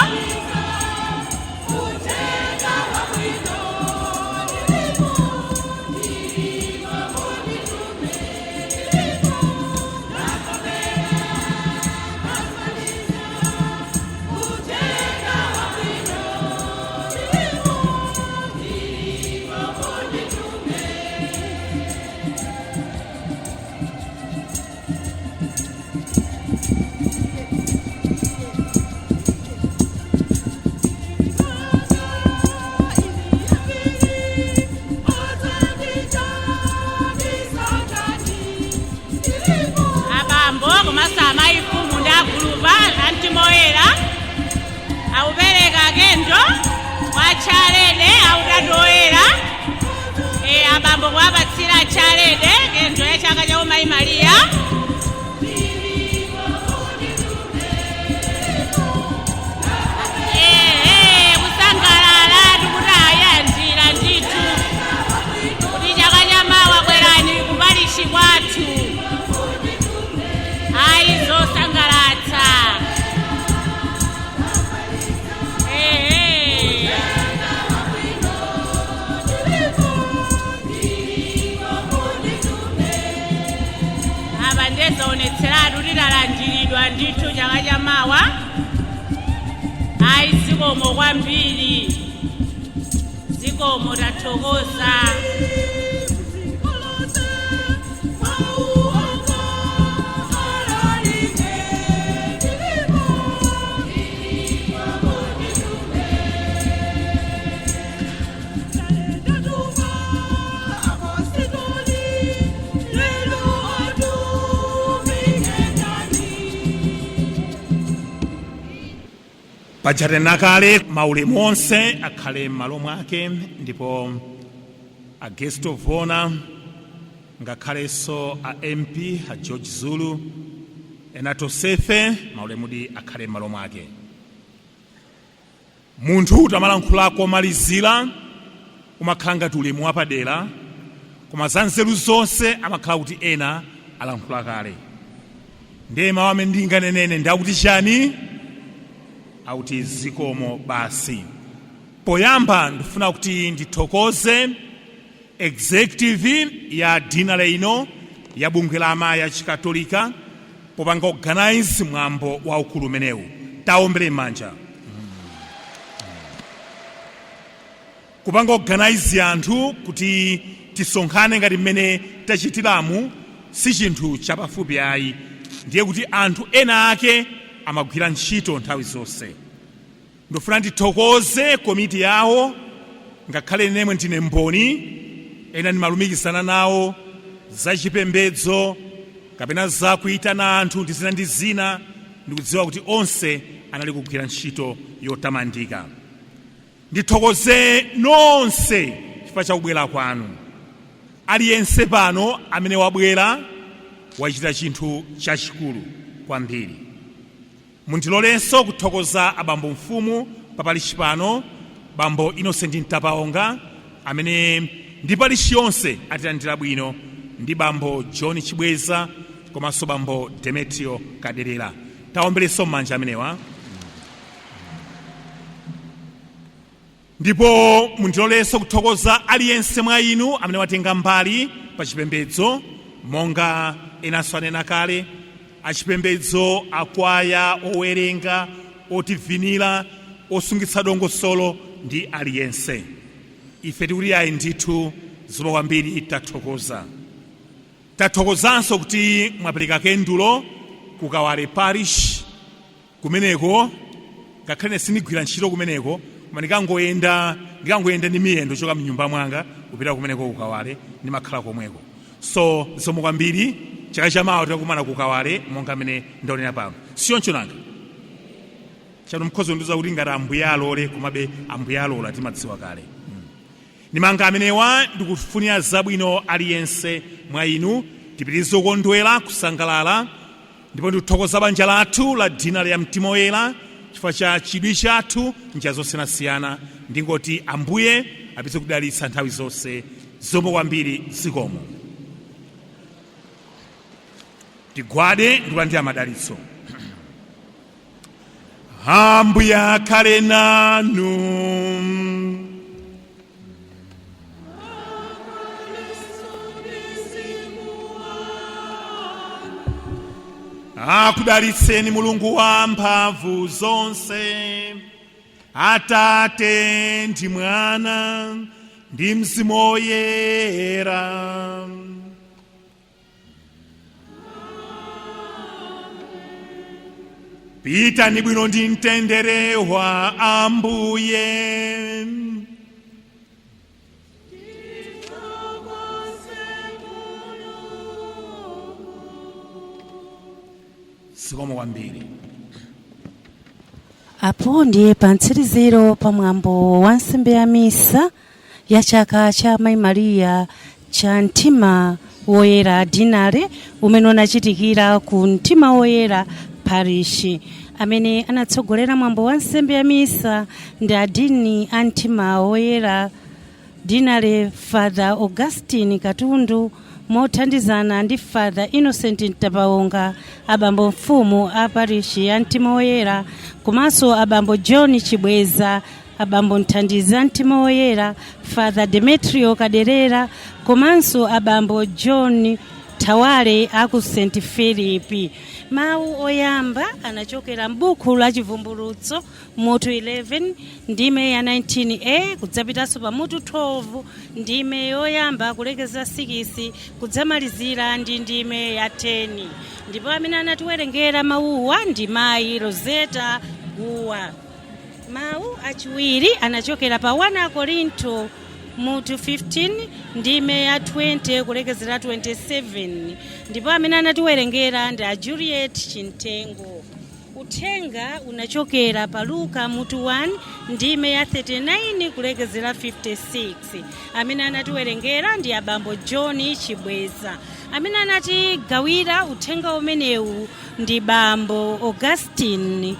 Abambo komanso amayi, mfumu ndi agulupa a Mtima Woyera akupereka kendo kwa tchalede Autatu Woyera. E, abambo kuwapatsira tchalede kendo ya chaka cha umayi Mariya. Ehe, kusangalala tikuti ayanjira ndithu kuti chaka chamawa bwerani kupalishi kwathu. Ayi, zosangalatsa. Ehe. Apa ndizoonetseratu titalandiridwa ndithu chaka chamawa. Ayi, zikomo kwambiri, zikomo, tathokoza. Paja kale maulemu onse akhale m'malo mwake, ndipo a guest of honor, ngakhalenso a MP a George Zulu, ena tonsefe, maulemudi akhale m'malo mwake. Munthu utamalankhulako omalizira umakhala ngati ulemu wapadera, koma za nzeru zonse amakhala kuti ena alankhula kale. Ndiye mawu amene ndinganenene ndakuti chani? Akuti zikomo basi. Poyamba ndifuna kuti ndithokoze Executive ya deanery ino ya bungwe la amayi achikatolika popanga organize mwambo waukulu umenewu. Taombere m'manja. Kupanga organize anthu kuti tisonkhane ngati mmene tachitiramu si chinthu chapafupi ayi. Ndiye kuti anthu ena ake amagwira ntchito nthawi zonse. Ndofuna ndithokoze komiti yawo, ngakhale nemwe ndine mboni, ena ndimalumikizana nawo zachipembedzo kapena zakuitana anthu ndi zina ndi zina. Ndikudziwa kuti onse anali kugwira ntchito yotamandika. Ndithokoze nonse chifukwa cha kubwera kwanu. Aliyense pano amene wabwera wachita chinthu chachikulu kwambiri. Mundilolenso kuthokoza abambo mfumu papalishi pano, Bambo Innocent Ntapaonga, amene ndi palishi yonse atilandira bwino, ndi Bambo John Chibweza komanso Bambo Demetrio Kaderera. Taomberenso m'manja amenewa. Ndipo mundilolenso kuthokoza aliyense mwa inu amene watenga mbali pa chipembedzo, monga enanso anena kale, achipembedzo, akwaya, owerenga, otivinira, osungitsa dongosolo ndi aliyense. Ife tikuti ayi ndithu, zikomo kwambiri, tathokoza. Tathokozanso kuti mwapereka kendulo ku Kawale Parish kumeneko. Ngakhale sindigwira ntchito kumeneko, koma ndikangoyenda ndi miyendo choka mnyumba mwanga kupita kumeneko ku Kawale, ndimakhala komweko. So zikomo kwambiri. Chaka chamawa tikakumana ku Kawale monga mmene ndaonera pano, siyoncho nanga chano? Mkhozo ndiza kuti ngati Ambuye alole, komabe Ambuye alola, timadziwa kale. Ndimanga amenewa, ndikufunira zabwino aliyense mwa inu. Tipitirize kukondwera, kusangalala. Ndipo ndikuthokoza banja lathu la Deanery ya Mtima Woyera chifukwa cha chidwi chathu njira zosiyanasiyana. Ndingoti Ambuye apitirize kudalitsa nthawi zonse. Zikomo kwambiri, zikomo. Tigwade ndikulandira madalitso. Ambuye akhale nanu. Akudalitseni Mulungu wa mphamvu zonse, Atate ndi Mwana ndi Mzimu Woyera. Pitani bwino ndi mtendere wa Ambuye. Zikomo kwambiri. Apo ndiye pa mtsiriziro pa mwambo wa nsembe ya misa ya chaka cha Mayi Mariya cha Mtima Woyera Deanery, umene unachitikira ku Mtima Woyera Parish. Amene anatsogolera mwambo wa nsembe ya misa ndi adini a Mtima Woyera Deanery, Father Augustine Katundu, mothandizana ndi Father Innocent Ntapaonga, abambo mfumu a parishi ya Mtima Woyera, komanso abambo John Chibweza, abambo mthandizi a Mtima Woyera, Father Demetrio Kaderera, komanso abambo John Thawale aku St Philip. Mawu oyamba anachokera m'buku la Chivumbulutso mutu 11 ndime ya 19a, kudzapitanso pa mutu 12 ndime yoyamba kulekeza 6, kudzamalizira ndi ndime ya 10. Ndipo amene anatiwerengera mawuwa ndi Mayi Rosetta Guwa. Mawu achiwiri anachokera pa 1 Korinto mutu 15 ndime ya 20 kulekezera 27, ndipo amene anatiwerengera ndi a Juliet Chintengo. Uthenga unachokera pa Luka mutu 1 ndime ya 39 kulekezera 56. Amene anatiwerengera ndi abambo John Chibweza. Amene anatigawira uthenga umenewu ndi Bambo Augustine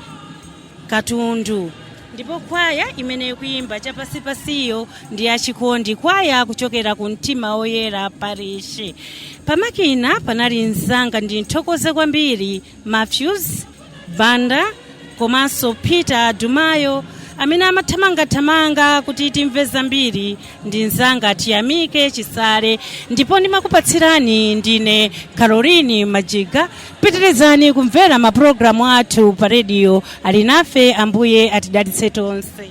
Katundu. Ndipo kwaya imene ikuimba chapasipasiyo ndi Achikondi Kwaya kuchokera ku Mtima Woyera Parish. Pamakina panali mzanga, ndi nthokoze kwambiri, Matthews Banda komanso Peter Dumayo. Amene amathamangathamanga kuti timve zambiri ndi mzanga Tiyamike Chisale, ndipo ndimakupatsirani ndine Caroline Majiga. Pitirizani kumvera mapulogalamu athu pa rediyo Alinafe. Ambuye atidalitse tonse.